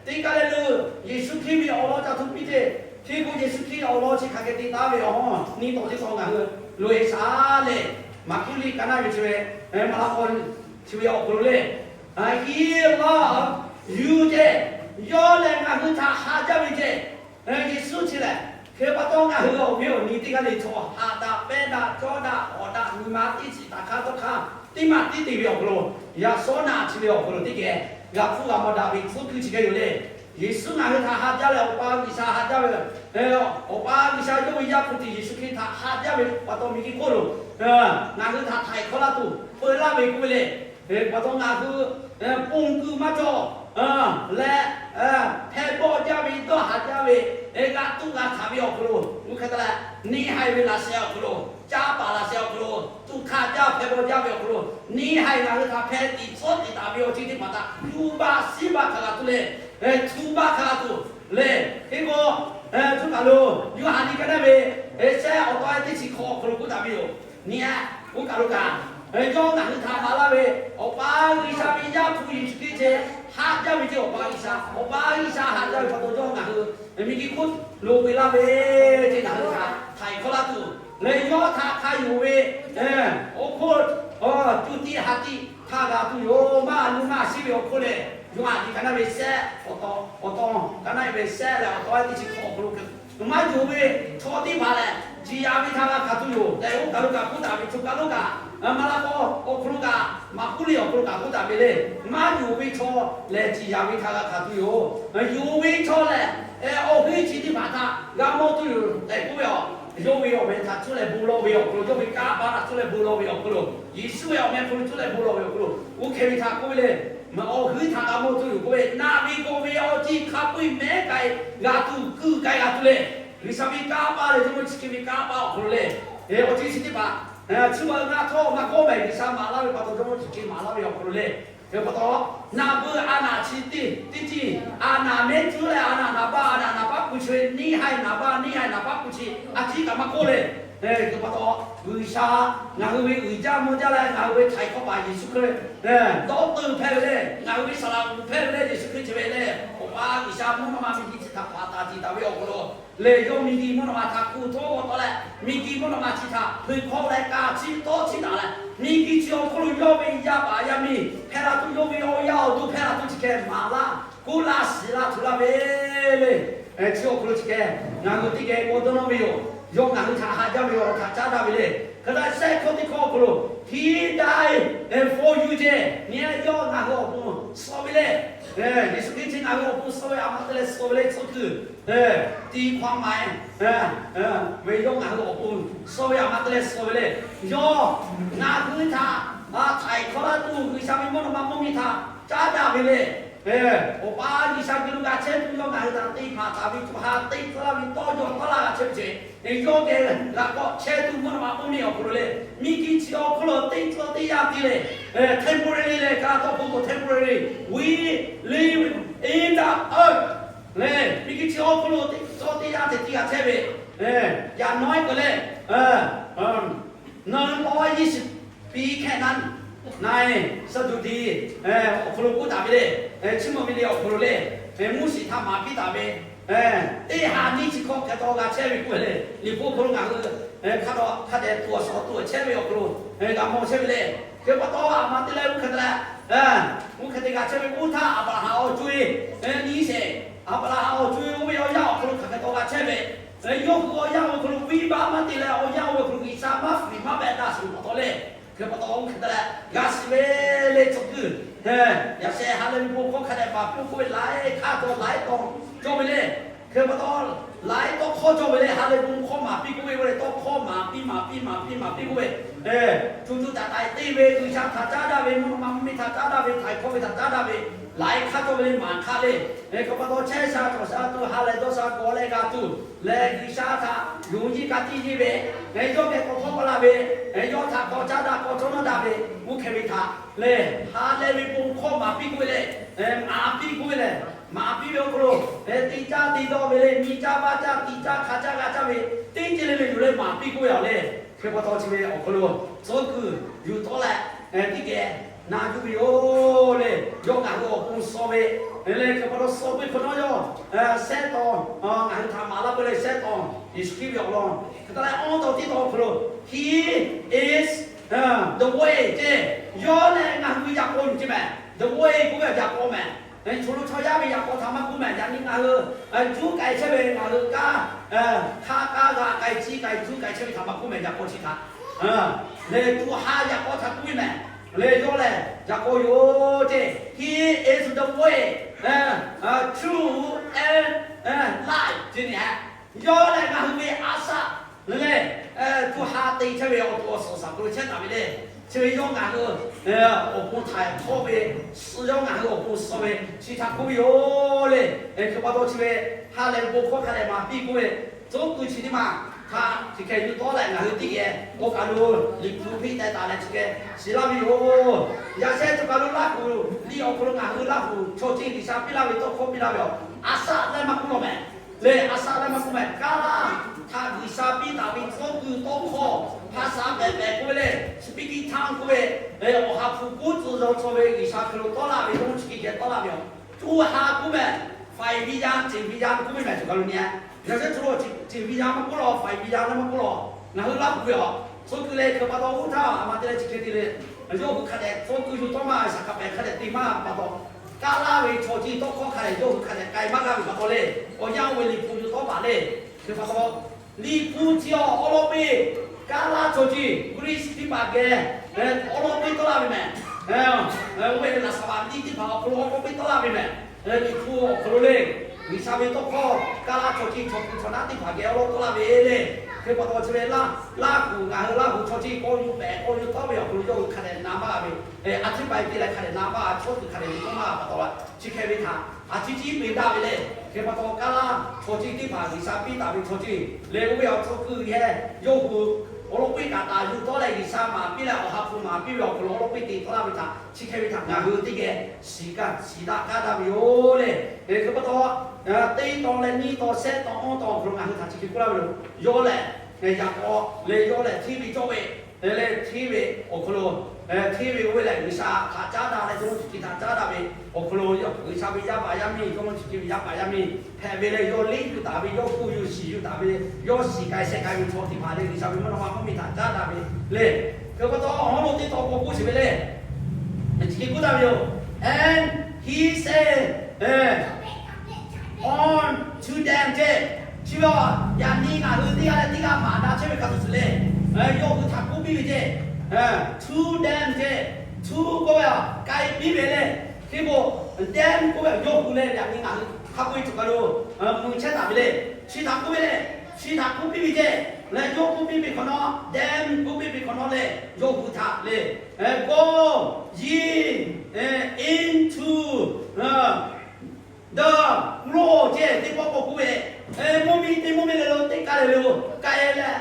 Teˇ kaˇ leh lo Yeˍsuˆ Hkriꞈ ve awˬ lawn ca hto piˇ ceˇ. Hk'e k'o Yeˍsuˆ Hkriꞈ awˬ lawn chi hk'aˬ hk'e te taˉ ve awˬ nyi tawˬ teˇ tawˬ ngaˬ hui loꞈ-e shaˍ le. Maˍkuˆ liꞈ kaˇ naˇ ve chi ve, Maˍlaˍkawˇ chi ve awˬ hk'aw lo le, He loves you ceˇ, yawˇ lehˬ ngaˬ hui htaꞈ haꞈ jaˇ ve ceˇ. Yeˍsuˆ chi lehˬ, hk'e pa taw ngaˬ hui awˬ viˉ awˬ nyi teˇ g'aˇ le chaw haꞈ daꞈ, pehˇ daꞈ, cawˇ daꞈ, hawˍ daꞈ, nyi ma teˇ chi taˍ hk'aˇ tawˇ hk'aˇ teˇ maˬ tiˉ te ve awˬ hk'aw lo, yaꞈ shawˉ naꞈ chi ve awˬ hk'aw lo teˇ geh g'a hpfuhˇ g'a mawˬ daꞈ ve tcuhˉ kuiˬ chi hk'e yoˬ le. Yeˍsuˆ ngaˬ hui htaꞈ haꞈ jaˇ leh, Awˬ pa G'uiˬsha haꞈ jaˇ ve, Awˬ pa G'uiˬsha yawˇ ve Yaˇ hpu tiꞈ Yeˍsuˆ Hkriꞈ htaꞈ haꞈ jaˇ ve pa taw miˬ guiˬ hk'oˆ lo ngaˬ hui htaꞈ htaiˍ hkawˇ laˇ tuˬ peu laˇ ve k'oˆ ve le. Hk'e pa taw ngaˬ hui ponˬ kuiˬ maˇ cawˬ leh, hpehˇ bawˆ jaˇ ve, dawˇ haˍ jaˇ ve, g'a tuˆ g'a hkanˍ ve awˬ hk'aw lo, oˇ hk'e te leh neˇ haiˬ ve laꞈ sheh awˬ hk'aw lo Caˉ paˍ laꞈ sheh awˬ hk'aw lo, tuꞈ hk'aˇ jaˇ hpehꞈ bawˬ jaˇ ve awˬ hk'aw lo, neˇ haiˬ ngaˬ hui htaꞈ hpehꞈ tiꞈ tcuhˉ tiꞈ taˍ ve awˬ ceuˬ teˇ hpaˍ htaꞈ yuˇ baˆ siˉ baˆ hk'a g'a tuˬ leh, htu baˆ hk'a g'a tuˬ leh, teˇ pawˆ, tuˉ kaˬ lo, Yoˇhanˬ liꞈ ka naˆ ve shehˆ awˬ taw ehˉ teˇ chi hkawꞈ awˬ hk'aw lo k'oˆ taˍ ve yoˬ. Nyi a, oˇ kaˬ lo kaꞈ, yawˇ ngaˬ hui htaꞈ maˍ laˇ ve, Awˬ pa G'uiˬsha ve Yaˇ hpu Yeˍsuˆ Hkriꞈ ceh haꞈ jaˇ ve ceh, Awˬ pa G'uiˬsha, Awˬ pa G'uiˬsha haꞈ jaˇ ve pa taw yawˇ ngaˬ hui miˬguiˬ hk'oˆ lo ve laˇ ve ceh ngaˬ hui htaꞈ htaiˍ hkawˇ laˇ tuˬ leh, yawˇ htaꞈ hk'a yonˍ ve awˬ hk'oˆ, cuˇ tiꞈ haꞈ tiꞈ htaˇ g'a tuˬ yoˬ. Maˇ nuˇ maˇ shiˉ ve awˬ hk'oˆ lehˬ, Yoˇhanˬ liꞈ ka naˆ ve shehˆ awˬ taw, awˬ taw, ka naˆ ve shehˆ leh awˬ taw ehˉ teˇ chi hkawꞈ awˬ hk'aw lo, maˇ yonˍ ve chaw teˇ hpaˍ lehˬ, ciˍ yanˍ ve htaꞈ g'a hkanˍ tuˬ yoˬ tehꞈ, oˇ kaˬ lo kaꞈ k'oˆ taˍ ve, choˬ kaˬ lo kaꞈ, Maˍlaˍhkawˇ awˬ hk'aw lo kaꞈ, Maˍkuˆ liꞈ awˬ hk'aw lo kaꞈ k'oˆ taˍ ve le. Maˇ yonˍ ve chaw lehˬ, ciˍ yanˍ ve htaꞈ g'a hkanˍ tuˬ yoˬ. Yonˍ ve chaw lehˬ, awˬ heˆ chi teˇ hpaˍ htaꞈ g'a mawˇ tuˬ yoˬ tehꞈ k'oˆ ve a. Yawˇ ve awˬ meh htaꞈ cuˇ leh bon lawˬ ve awˬ hk'aw lo, yawˇ ve kanˇ paˆ htaꞈ cuˇ leh bon lawˬ ve awˬ hk'aw lo, Yeˍsuˆ ve awˬ meh hk'aw lo cuˇ leh bon lawˬ ve awˬ hk'aw lo, oˇ hk'e ve htaꞈ k'oˆ ve le. Awˬ heˆ htaꞈ g'a mawˇ tuˬ yoˬ k'oˆ ve, naꞈ ve gawˬ ve awˬ ceuˬ hk'a peu-eˬ mehˉ k'ai g'a tuˬ, kuiˬ k'ai g'a tuˬ leh, G'uiˬsha ve kanˇ paˆ leh Jawˇmawˇ Yeˍsuˆ Hkriꞈ ve kanˇ paˆ awˬ hk'aw lo le, awˬ ceuˬ chi teˇ hpaˍ chi beuꞈ ngaˬ htawˇ maˇ kawˆ mehˍ, G'uiˬsha maˍ laˇ ve pa taw, Jawˇmawˇ Yeˍsuˆ Hkriꞈ maˍ laˇ ve awˬ hk'aw lo le. Hk'e pa taw, naꞈ beuꞈ a naꞈ chi teˇ, teˇ ceuˬ, a naꞈ mehˉ cuˉ leh a naꞈ naˍ baˆ, a naꞈ naˍ baˆ kuˬ chi ve neˇ haiˬ naˍ baˆ, neˇ haiˬ naˍ baˆ kuˬ chi a ciˉ kaꞈ maˇ k'oˆ le. Hk'e pa taw, G'uiˬsha ngaˬ hui ve uiˍ jaˇ mvuh jaˇ leh ngaˬ hui ve htaiˍ hkawˇ paˍ Yeˍsuˆ Hkriꞈ dawˇ teuꞈ hpehꞈ ve le, ngaˬ hui ve saˍ laꞈ uˍ hpehꞈ ve le, Yeˍsuˆ Hkriꞈ chi ve le. Awˬ pa G'uiˬsha mvuhˇ naw ma ve nyi chi htaꞈ hpaˍ taˍ tiˍ taˍ ve awˬ hk'aw lo lehˬ, yawˇ miˬguiˬ mvuhˇ naw ma htaꞈ kuˬ htawˇ g'aw taw leh, miˬguiˬ mvuhˇ naw ma chi htaꞈ hpeuꞈ hk'awˆ leh ka chiˇ tawˇ chiˇ taˍ leh, miˬguiˬ chi awˬ hk'aw lo yawˇ ve yaˇ paˍ yaˇ miˇ hpehˇ la tuˬ, yawˇ ve awˬ yaˇ awˬ duˬ hpehˇ la tuˬ chi hkeh maˍ laˇ, kuˇ laˇ, shiˍ laˇ, htuꞈ laˇ ve le. Chi awˬ hk'aw lo chi hkeh ngaˬ hui teˇ geh k'awꞈ dawˇ nawˇ ve yoˬ. Yawˇ ngaˬ hui htaꞈ haꞈ jaˇ ve awˬ htaꞈ caˉ daꞈ ve le. Hk'e te shehˆ hkawˇ teˇ hkawˇ awˬ hk'aw lo, He died for you ceh, nyi yawˇ ngaˬ hui awˬ pon suh ve le. Yeˍsuˆ Hkriꞈ chi ngaˬ hui awˬ pon suh ve, a ma te leh suh ve le, tcuhˉ kuiˬ tiꞈ hk'aw ma e ve yawˇ ngaˬ hui awˬ pon suh ve, a ma te leh suh ve le. Yawˇ ngaˬ hui htaꞈ htaiˍ hkawˇ laˇ tuˬ, G'uiˬsha ve mvuhˇ naw ma mvuhˇmiˬ htaꞈ caˉ daꞈ ve le. Awˬ pa G'uiˬsha geh lo g'a chehˇ tuˬ yawˇ ngaˬ hui htaꞈ te hpanˍ taˍ ve, tuꞈ ha te tcuhˉ laˇ ve, tawˇ yaw tawˇ laˇ g'a chehˇ ve ceh, yawˇ geh g'a k'awꞈ chehˇ tuˬ mvuhˇ naw ma mvuhˇmiˬ awˬ hk'aw lo le, miˬguiˬ chi awˬ hk'aw lo teˇ tcuhˉ teˇ yanˇ te le, temporary leh ka tawˇ hk'oˆ k'o temporary, we live in the earth le, miˬguiˬ chi awˬ hk'aw lo teˇ tcuhˉ teˇ yanˇ te tiˉ g'a chehˇ ve, yaꞈ nawˉ k'o le, naw paw iˉ shiˍ piˍ hkehꞈ na, na e, suh duˬ tiˍ awˬ hk'aw lo k'oˆ taˍ ve le. Chiˇ mvuh ve le awˬ hk'aw lo le, mvuhˇ shiˍ htaꞈ maˍ piˇ taˍ ve teˇ ha nyiˇ chi hkawˇ hk'e taw g'a chehˇ ve k'oˆ ve le. Liꞈ hpu awˬ hk'aw lo ngaˬ hui hk'a dawꞈ hk'a dehꞈ tuˬ awˬ suhˍ tuˬ awˬ chehˇ ve awˬ hk'aw lo g'a mawˬ chehˇ ve le. Hk'e pa taw, a ma te leh oˇ hk'e te leh, oˇ hk'e te g'a chehˇ ve, oˇ htaˇ Aˍbraˍhanˍ awˬ co-e nyi sheˍ. Aˍbraˍhanˍ awˬ co-e oˇ ve awˬ yanˇ awˬ hk'aw lo hk'aˬ hk'e taw g'a chehˇ ve, yawˇ hui awˬ yanˇ awˬ hk'aw lo venˇbaˆ maˇ te leh, awˬ yanˇ oˇ ve awˬ hk'aw lo G'uiˬsha maˇ fiˍ maˇ pehꞈ daꞈ sheˍ pa taw le. Hk'e pa taw, oˇ hk'e te leh g'a shiˍ ve le, tcuhˉ kuiˬ yaꞈ sheh ha lehˬ ve bon hkawˇ hk'a dehꞈ maˍ piˇ k'oˆ ve, laiˉ hk'aˇ taw laiˉ taw cawˇ ve le. Hk'e pa taw, laiˉ tawˇ hkawˇ cawˇ ve le, ha lehˬ ve bon hkawˇ maˍ piˇ k'oˆ ve, oˇ leh tawˇ hkawˇ maˍ piˇ maˍ piˇ maˍ piˇ maˍ piˇ k'oˆ ve, co co taiˍ taiˍ te ve, G'uiˬsha htaꞈ caˉ daꞈ ve, mvuhˇ naw ma mvuhˇmiˬ htaꞈ caˉ daꞈ ve, htaiˍ hkawˇ ve htaꞈ caˉ daꞈ ve, laiˉ hk'aˇ cawˇ ve le, maˍ hk'aˇ le. Hk'e pa taw, chehˇ sha cawˬ sha tuˬ, ha lehˬ dawˇ sha k'awꞈ leh g'a tuˬ lehˬ, G'uiˬsha htaꞈ yonˍ yeˇ ka tiˇ yeˇ ve, yawˇ geh k'awꞈ hkawˇ pa laˇ ve, yawˇ htaꞈ k'awꞈ caˉ daꞈ k'awꞈ cawˇ nawˇ daꞈ ve, oˇ hk'e ve htaꞈ lehˬ, ha lehˬ ve bon hkawˇ maˍ piˇ k'oˆ ve le, maˍ piˇ k'oˆ ve lehˬ, maˍ piˇ ve awˬ hk'aw lo te caˇ te dawˇ ve le, nyi caˇ baˇ caˇ, tiꞈ caˇ hk'a caˇ g'a caˇ ve, teˇ ceuˬ le le yoˬ leh maˍ piˇ k'oˆ ve a le. Hk'e pa taw chi ve awˬ hk'aw lo tcuhˉ kuiˬ yuˬ tawˆ leh, teˇ geh na yuˬ ve yoˬ le. Yawˇ ngaˬ hui awˬ pon suh ve le. Hk'e pa taw, suh ve hk'awꞈ nawˉ yawˇ shehˆ taw ngaˬ hui htaꞈ maˍ laˇ peuˬ leh, shehˆ taw Yeˍsuˆ Hkriꞈ ve awˬ lawn hk'e te leh, awˬ taw teˇ taw awˬ hk'aw lo, He is the way ceh, yawˇ lehˬ ngaˬ hui ve yaꞈ k'aw yuˬ ceh mehˍ. The way k'oˆ ve yaꞈ k'aw mehˍ. Chaw lo chaw yaˇ ve yaꞈ k'aw htaꞈ maˇ k'oˆ mehˍ. Yaꞈ nyi ngaˬ hui juˇ k'ai chehˇ ve, ngaˬ hui kanˉ hk'a k'aˉ g'a k'ai, chi k'ai juˇ k'ai chehˇ ve htaꞈ maˇ k'oˆ mehˍ, yaꞈ k'aw chi htaꞈ lehˬ, tuꞈ ha yaꞈ k'aw htaꞈ k'oˆ ve mehˍ. Lehˬ, yawˇ lehˬ yaꞈ k'aw yoˬ ceh, He is the way, truth and life ceh nyi ha. Yawˇ lehˬ ngaˬ hui ve a shaꞈ lehˬ, tuꞈ ha te chehˇ ve awˬ to awˬ suhˍ shaˍ hk'aw lo chehˇ taˍ ve le. Chi ve yawˇ ngaˬ hui awˬ pon htaiˍ hkawˇ ve, suh yawˇ ngaˬ hui awˬ pon suh ve chi htaꞈ k'oˆ ve yoˬ le. Hk'e pa taw chi ve ha lehˬ ve bon hkawˇ hk'a dehꞈ maˍ piˇ k'oˆ ve, tcuhˉ kuiˬ chi teˇ maˬ htaꞈ chi hk'e yuˬ tawˆ leh ngaˬ hui teˇ geh k'o kaˬ lo Liꞈ hpu piˇ teh taˍ leh chi hk'e shiˍ laˇ ve yoˬ. Yaꞈ sheh chi kaˬ lo Laˇ huˍ liꞈ awˬ hk'aw lo ngaˬ hui Laˇ huˍ chaw ceuˬ G'uiˬsha piˇ laˇ ve tawˇ hkawˇ piˇ laˇ ve yoˬ. A shaˆ leh maˇ k'oˆ lawˬ mehˍ le, a shaˆ leh maˇ k'oˆ mehˍ. Kaˇ laˇ htaꞈ G'uiˬsha piˇ taˍ ve tawˇ kuiˬ tawˇ hkawˇ hpaˍ shaˍ pehˍ pehˍ k'oˆ ve le, speaking tongue k'oˆ ve, awˬ ha hpu k'oˆ tcuh zaw chaw ve G'uiˬsha hk'aw lo tawˆ laˇ ve, yawˇ chi hk'e geh tawˆ laˇ ve yoˬ. Tuˇ ha k'oˆ mehˍ, ฝ่ายวิญญาณ ceuˬ วิญญาณ k'oˆ ve mehˍ, chi kaˬ lo nyi a. Yaꞈ sheh chi lo ceuˬ วิญญาณ maˇ k'oˆ lawˬ, ฝ่ายวิญญาณ leh maˇ k'oˆ lawˬ. Ngaˬ hui Laˇ huˍ ve yoˬ. Tcuh kuiˬ leh hk'e pa taw uˉ htaˇ a ma te leh chi hk'e te le, yawˇ hui hk'a dehꞈ tcuh kuiˬ yuˬ tawˆ maˇ shaˍ hk'a pehˍ hk'a dehꞈ te maˇ pa taw, kaˇ laˇ ve chaw ceuˬ tawˇ hkawˇ hk'a dehꞈ yawˇ hui hk'a dehꞈ k'ai maˇ g'a ve pa taw le, awˬ yanˇ oˇ ve Liꞈ hpu yuˬ tawˆ paˍ le. Hk'e pa taw, Liꞈ hpu chi awˬ awˉ lawˉ piˇ, kaˇ laˇ chaw ceuˬ Greece teˇ hpaˍ geh awˉ lawˉ piˇ tawˆ laˇ ve mehˍ. Oˇ ve laꞈ shaˍ vaꞈ liˇ teˇ hpaˍ awˬ hk'aw lo awˉ lawˉ piˇ tawˆ laˇ ve mehˍ. Liꞈ hpu awˬ hk'aw lo le, G'uiˬsha ve tawˇ hkawˇ kaˇ laˇ chaw ceuˬ chaw hpu chaw naˉ teˇ hpaˍ geh awˉ lawˉ tawˆ laˇ ve le. Hk'e pa taw chi ve Laˇ huˍ, ngaˬ hui Laˇ huˍ chaw ceuˬ k'awꞈ yuˬ pehˍ k'awꞈ yuˬ tawˆ ve awˬ hk'aw lo yawˇ hui hk'a dehꞈ na maˇ g'a ve, a ciˉ pai te leh hk'a dehꞈ na maˇ g'a, chaw kuiˬ hk'a dehꞈ yuˬ tawˆ maˇ g'a pa taw la. Chi hk'e ve htaꞈ a ciˉ ciˉ ve daꞈ ve le. Hk'e pa taw kaˇ laˇ chaw ceuˬ teˇ hpaˍ G'uiˬsha piˇ taˍ ve chaw ceuˬ le, oˇ ve awˬ chaw kuiˬ yehˬ yawˇ hui awˉ lawˉ piˇ kaꞈ taˍ yuˬ tawˆ leh G'uiˬsha maˍ piˇ leh awˬ ha hpu maˍ piˇ ve awˬ hk'aw lo awˉ lawˉ piˇ te tawˆ laˇ ve htaꞈ chi hk'e ve htaꞈ ngaˬ hui teˇ geh shiˍ kaˇ shiˍ daꞈ kaˇ daꞈ ve yoˬ le. Hk'e pa taw, teˇ tawn leh nyiˇ tawn shehˆ tawn awˇ tawn awˬ hk'aw lo ngaˬ hui htaꞈ chi hk'e k'oˆ laˇ ve yoˬ. Yawˇ lehˬ, yaꞈ k'aw leh yawˇ lehˬ hteˇ ve cawˇ ve, leh hteˇ ve awˬ hk'aw lo, hteˇ ve oˇ ve lehˬ G'uiˬsha htaꞈ caˉ daꞈ leh Jawˇmawˇ Yeˍsuˆ Hkriꞈ htaꞈ caˉ daꞈ ve awˬ hk'aw lo, G'uiˬsha ve yaˇ paˍ yaˇ miˇ, Jawˇmawˇ Yeˍsuˆ Hkriꞈ ve yaˇ paˍ yaˇ miˇ hpehꞈ ve leh, yawˇ liˇ yuˬ taˍ ve, yawˇ k'oˆ yuˬ shiˍ yuˬ taˍ ve, yawˇ shiˍ k'ai sheh k'ai ve chaw teˇ hpaˍ lehˬ, G'uiˬsha ve mvuhˇ naw ma mvuhˇmiˬ htaꞈ caˉ daꞈ ve le. Hk'e pa taw awˬ hawˉ lo teˇ tawn k'awꞈ k'oˆ sheˍ ve le. Chi hk'e k'oˆ taˍ ve yoˬ. And he said, unto them ce, chi ve yaꞈ nyi ngaˬ hui teˇ g'aˇ leh teˇ g'aˇ maˍ na chehˇ ve hk'a shuˍ shuˍ le, yawˇ hui htaꞈ k'oˆ piˇ ve ce, to them ce, to k'oˆ ve k'ai piˇ ve le. Hk'e k'o, them k'oˆ ve yawˇ hui leh yaꞈ nyi ngaˬ hui hk'a peu-eˬ tuˬ kaˬ lo mui chehˇ taˍ ve le. Chi htaꞈ k'oˆ ve le, chi htaꞈ k'oˆ piˇ ve ce, leh yawˇ k'oˆ piˇ ve hk'awꞈ nawˉ, them k'oˆ piˇ ve hk'awꞈ nawˉ leh yawˇ hui htaꞈ le, go ye into the world ce, teˇ pawˆ k'awꞈ k'oˆ ve, mvuhˇmiˬ teˇ mvuhˇmiˬ leh lo teˇ kaˇ leh lo k'ai leh,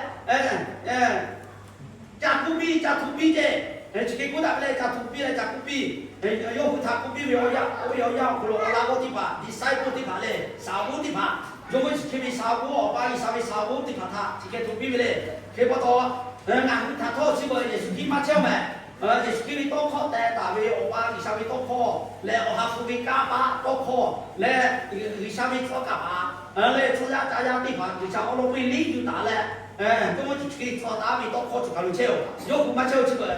ca hkuˇ piˇ, ca htuꞈ piˇ ce. Chi hk'e k'oˆ taˍ ve leh ca htuꞈ piˇ leh ca hkuˇ piˇ. Yawˇ hui htaꞈ k'oˆ piˇ ve, oˇ ve awˬ yanˇ awˬ hk'aw lo awˬ laꞈ g'awˇ teˇ hpaˍ, disciple teˇ hpaˍ lehˬ, สาวก teˇ hpaˍ, Jawˇmawˇ Yeˍsuˆ Hkriꞈ ve สาวก awˬ pa G'uiˬsha ve สาวก teˇ hpaˍ htaꞈ chi hk'e htuꞈ piˇ ve le. Hk'e pa taw, ngaˬ hui htaꞈ htawˇ chi beuꞈ Yeˍsuˆ Hkriꞈ maˇ chehˇ mehˍ. Yeˍsuˆ Hkriꞈ ve tawˇ hkawˇ teh taˍ ve awˬ pa G'uiˬsha ve tawˇ hkawˇ leh awˬ ha hpu ve kanˇ paˆ tawˇ hkawˇ leh G'uiˬsha ve tcuh kaˍ paˍ leh chaw yaˇ ca yaˇ teˇ hpaˍ G'uiˬsha awˉ lawˉ piˇ liˇ yuˬ taˍ leh, Jawˇmawˇ Yeˍsuˆ Hkriꞈ tcuh taˍ ve tawˇ hkawˇ chi kaˬ lo chehˇ-oˬ. Yawˇ hui maˇ chehˇ-oˬ chi beuꞈ,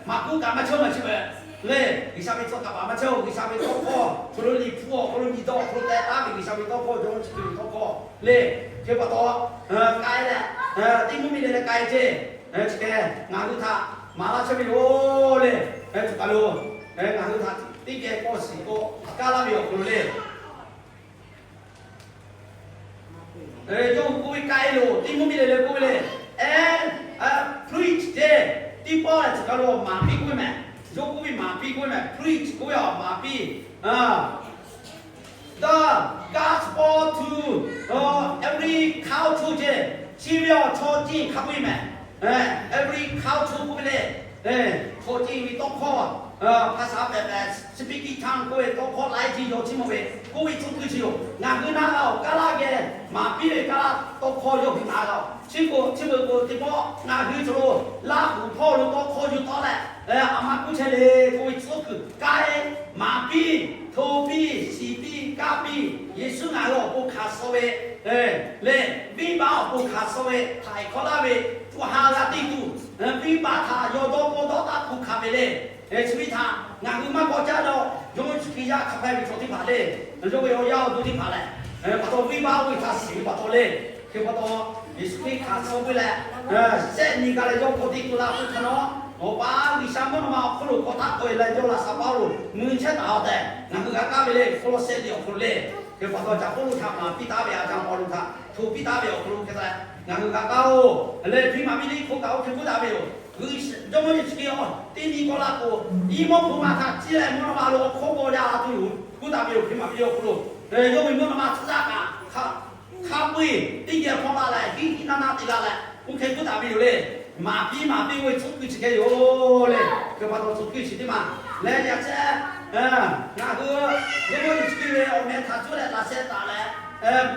Maˍkuˆ kaꞈ maˇ chehˇ maˇ chi beuꞈ le. G'uiˬsha ve tcuh kaˍ paˍ maˇ chehˇ-oˬ. G'uiˬsha ve tawˇ hkawˇ hk'aw lo Liꞈ hpu awˬ hk'aw lo nyi dawˇ awˬ hk'aw lo teh taˍ ve G'uiˬsha ve tawˇ hkawˇ, Jawˇmawˇ Yeˍsuˆ Hkriꞈ ve tawˇ hkawˇ le. Hk'e pa taw, k'ai leh, teˇ mvuhˇmiˬ leh leh k'ai ce, chi hk'e ngaˬ hui htaꞈ maˍ laˇ chehˇ ve yoˬ le. Hk'e tuˬ kaˬ lo ngaˬ hui htaꞈ teˇ geh k'awꞈ shiˍ k'awꞈ kaˇ laˇ ve awˬ hk'aw lo le, yawˇ hui k'oˆ ve k'ai loˬ, teˇ mvuhˇmiˬ leh leh k'oˆ ve le, and preach ce, teˇ pawˆ leh chi kaˬ lo maˍ piˇ k'oˆ ve mehˍ. Yawˇ k'oˆ ve maˍ piˇ k'oˆ ve mehˍ, preach k'oˆ ve maˍ piˇ. The gospel to every culture ce, chi ve awˬ chaw ceuˬ hk'a peu-eˬ mehˍ. Every culture k'oˆ ve le, chaw ceuˬ ve tawˇ hkawˇ, hpaˍ shaˍ pehˍ pehˍ speaking tongue k'oˆ ve tawˇ hkawˇ laiˉ ceuˬ yaw chi mawˬ ve k'oˆ ve tcuhˉ kuiˬ chi yoˬ. Ngaˬ hui na g'a-oˬ, kaˇ laˇ geh maˍ piˇ ve kaˇ laˇ tawˇ hkawˇ yawˇ hui na g'a-oˬ. Chi k'o chi beuꞈ k'o teˇ pawˆ ngaˬ hui cawˬ lo Laˇ huˍ hpawˇ lo tawˇ hkawˇ yuˬ tawˆ leh, a ma k'oˆ chehˇ le k'oˆ ve tcuhˉ kuiˬ k'ai, maˍ piˇ, hto piˇ, shiˍ piˇ, kaˇ piˇ. Yeˍsuˆ ngaˬ hui awˬ pon hkanˍ suh ve lehˬ, venˇbaˆ awˬ pon hkanˍ suh ve htaiˍ hkawˇ laˇ ve, co ha g'a teˇ tuˬ, venˇbaˆ htaꞈ yawˇ dawˇ kawˇ dawˇ taˇ hkuˇ hkanˍ ve le. Chi ve htaꞈ ngaˬ hui maˇ k'awꞈ caˇ leh, Jawˇmawˇ Yeˍsuˆ Hkriꞈ yaˇ hk'a hpehꞈ ve chaw teˇ hpaˍ le, yawˇ ve awˬ yaˇ awˬ duˇ teˇ hpaˍ lehˬ, pa taw venˇbaˆ oˇ ve htaꞈ shiˍ ve pa taw le. Hk'e pa taw, Yeˍsuˆ Hkriꞈ hkanˍ suh ve leh, shehˆ nyi g'a leh yawˇ hk'aw teˇ k'oˆ la k'oˆ hk'aw nawˉ, awˬ pa G'uiˬsha mvuhˇ naw ma awˬ hk'oˆ lo hk'aw taˆ k'oꞈ e leh yawˇ laꞈ shaˍ paˇ lo mui chehˇ taˍ-oˬ tehꞈ ngaˬ hui g'a kaˇ ve le. Kawˇlawˇsehˇ liꞈ awˬ hk'aw lo le. Hk'e pa taw, caˍ Pawˇluꞈ htaꞈ maˍ piˇ taˉ ve, a caˇ Pawˇluꞈ htaꞈ hto piˇ taˉ ve awˬ hk'aw lo hk'e te ngaˬ hui g'a kaˇ-oˬ. Lehˬ, Hpiˇ maˍ piˇ liꞈ hk'oˆ kaꞈ oˇ hk'e k'oˆ taˍ ve yoˬ. Jawˇmawˇ Yeˍsuˆ Hkriꞈ teˇ nyi kawˆ la k'o, iˉ mawˇ hpu ma htaꞈ ciˇ leh mvuhˇ naw ma lo awˬ hkawˇ paw yaˇ a tuˬ yoˬ k'oˆ taˍ ve yoˬ. Hpiˇ maˍ piˇ liꞈ awˬ hk'aw lo, yawˇ ve mvuhˇ naw ma tcuh yaˇ kaꞈ hk'a peu-eˬ teˇ geh hpaw la leh hiˉ hiˉ naˇ hk'e k'oˆ taˍ ve yoˬ le. Maˍ piˇ maˍ piˇ ve tcuhˉ kuiˬ chi hk'e yoˬ le. Hk'e pa taw tcuhˉ kuiˬ chi teˇ maˬ leh yaꞈ chehˇ, ngaˬ hui Jawˇmawˇ Yeˍsuˆ Hkriꞈ ve awˬ meh htaꞈ cuˇ leh laꞈ sheh taˍ leh,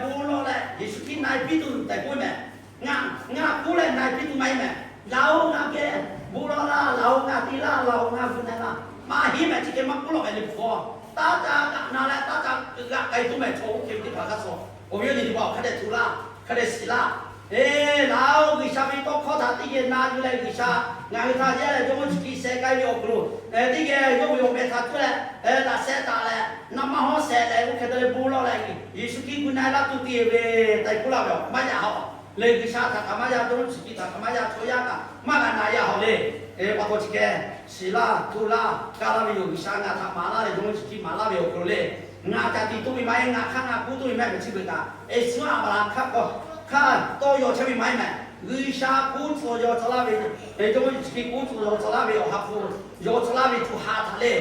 bon lawˇ leh Yeˍsuˆ Hkriꞈ na e piˇ tuˬ tehꞈ k'oˆ mehˍ. Ngaˬ, ngaˬ k'oˆ leh na e piˇ tuˬ maˇ heˆ mehˍ. Laˬ-oˬ, ngaˬ geh bon lawˇ laˇ. Laˬ-oˬ, ngaˬ te laˇ. Laˬ-oˬ, ngaˬ gu na laˇ. Maˇ heˆ mehˍ. Chi hk'e maˇ k'oˆ lawˬ mehˍ le. Hpu hk'aw taˇ ca g'aꞈ na leh taˇ ca g'aꞈ k'ai tuˬ mehˍ. Chaw oˇ hk'e ve teˇ hpaˍ g'a sawˍ. Awˬ viˉ awˬ nyi teˇ hpaˍ-oˬ, hk'a dehꞈ tuˬ laˇ, hk'a dehꞈ shiˍ laˇ. Eˬ, laˬ-oˬ, G'uiˬsha ve tawˇ hkawˇ htaꞈ teˇ geh na yuˬ leh G'uiˬsha ngaˬ hui htaꞈ yaˇ leh Jawˇmawˇ Yeˍsuˆ Hkriꞈ sheh k'ai ve awˬ hk'aw lo, teˇ geh yawˇ ve awˬ meh htaꞈ cuˇ leh laꞈ sheh taˍ leh, na maˇ hawˉ shehˍ leh oˇ hk'e te leh bon lawˇ leh, Yeˍsuˆ Hkriꞈ gu na laˇ tuˬ te ve tehꞈ k'oˆ laˇ ve yoˬ. Maˇ yaꞈ hawˬ le. G'uiˬsha htaꞈ kaꞈ maˇ yaꞈ, Jawˇmawˇ Yeˍsuˆ Hkriꞈ htaꞈ kaꞈ maˇ yaꞈ, chaw yaˇ kaꞈ maˇ g'a na yaꞈ hawˬ le. Eˬ, pa taw chi hk'e shiˍ laˇ, tuˬ laˇ, kaˇ laˇ ve yoˬ. G'uiˬsha ngaˬ htaꞈ maˍ laˇ ve, Jawˇmawˇ Yeˍsuˆ Hkriꞈ maˍ laˇ ve awˬ hk'aw lo le. Ngaˬ ca tiꞈ toˇ ve maˇ heˆ, ngaˬ hk'aˇ ngaˬ k'oˆ toˇ ve maˇ heˆ mehˍ. Chi beuꞈ kaꞈ, eˬ, suhˉ Aˍbraˍhanˍ hk'aˇ k'awꞈ hk'aˇ tawˇ yaw chehˇ ve maˇ heˆ mehˍ. G'uiˬsha k'oˆ tcuh yaw tcuh laˇ ve, Jawˇmawˇ Yeˍsuˆ Hkriꞈ k'oˆ tcuh yaw tcuh laˇ ve awˬ ha hpu, yaw tcuh laˇ ve co ha htaꞈ le,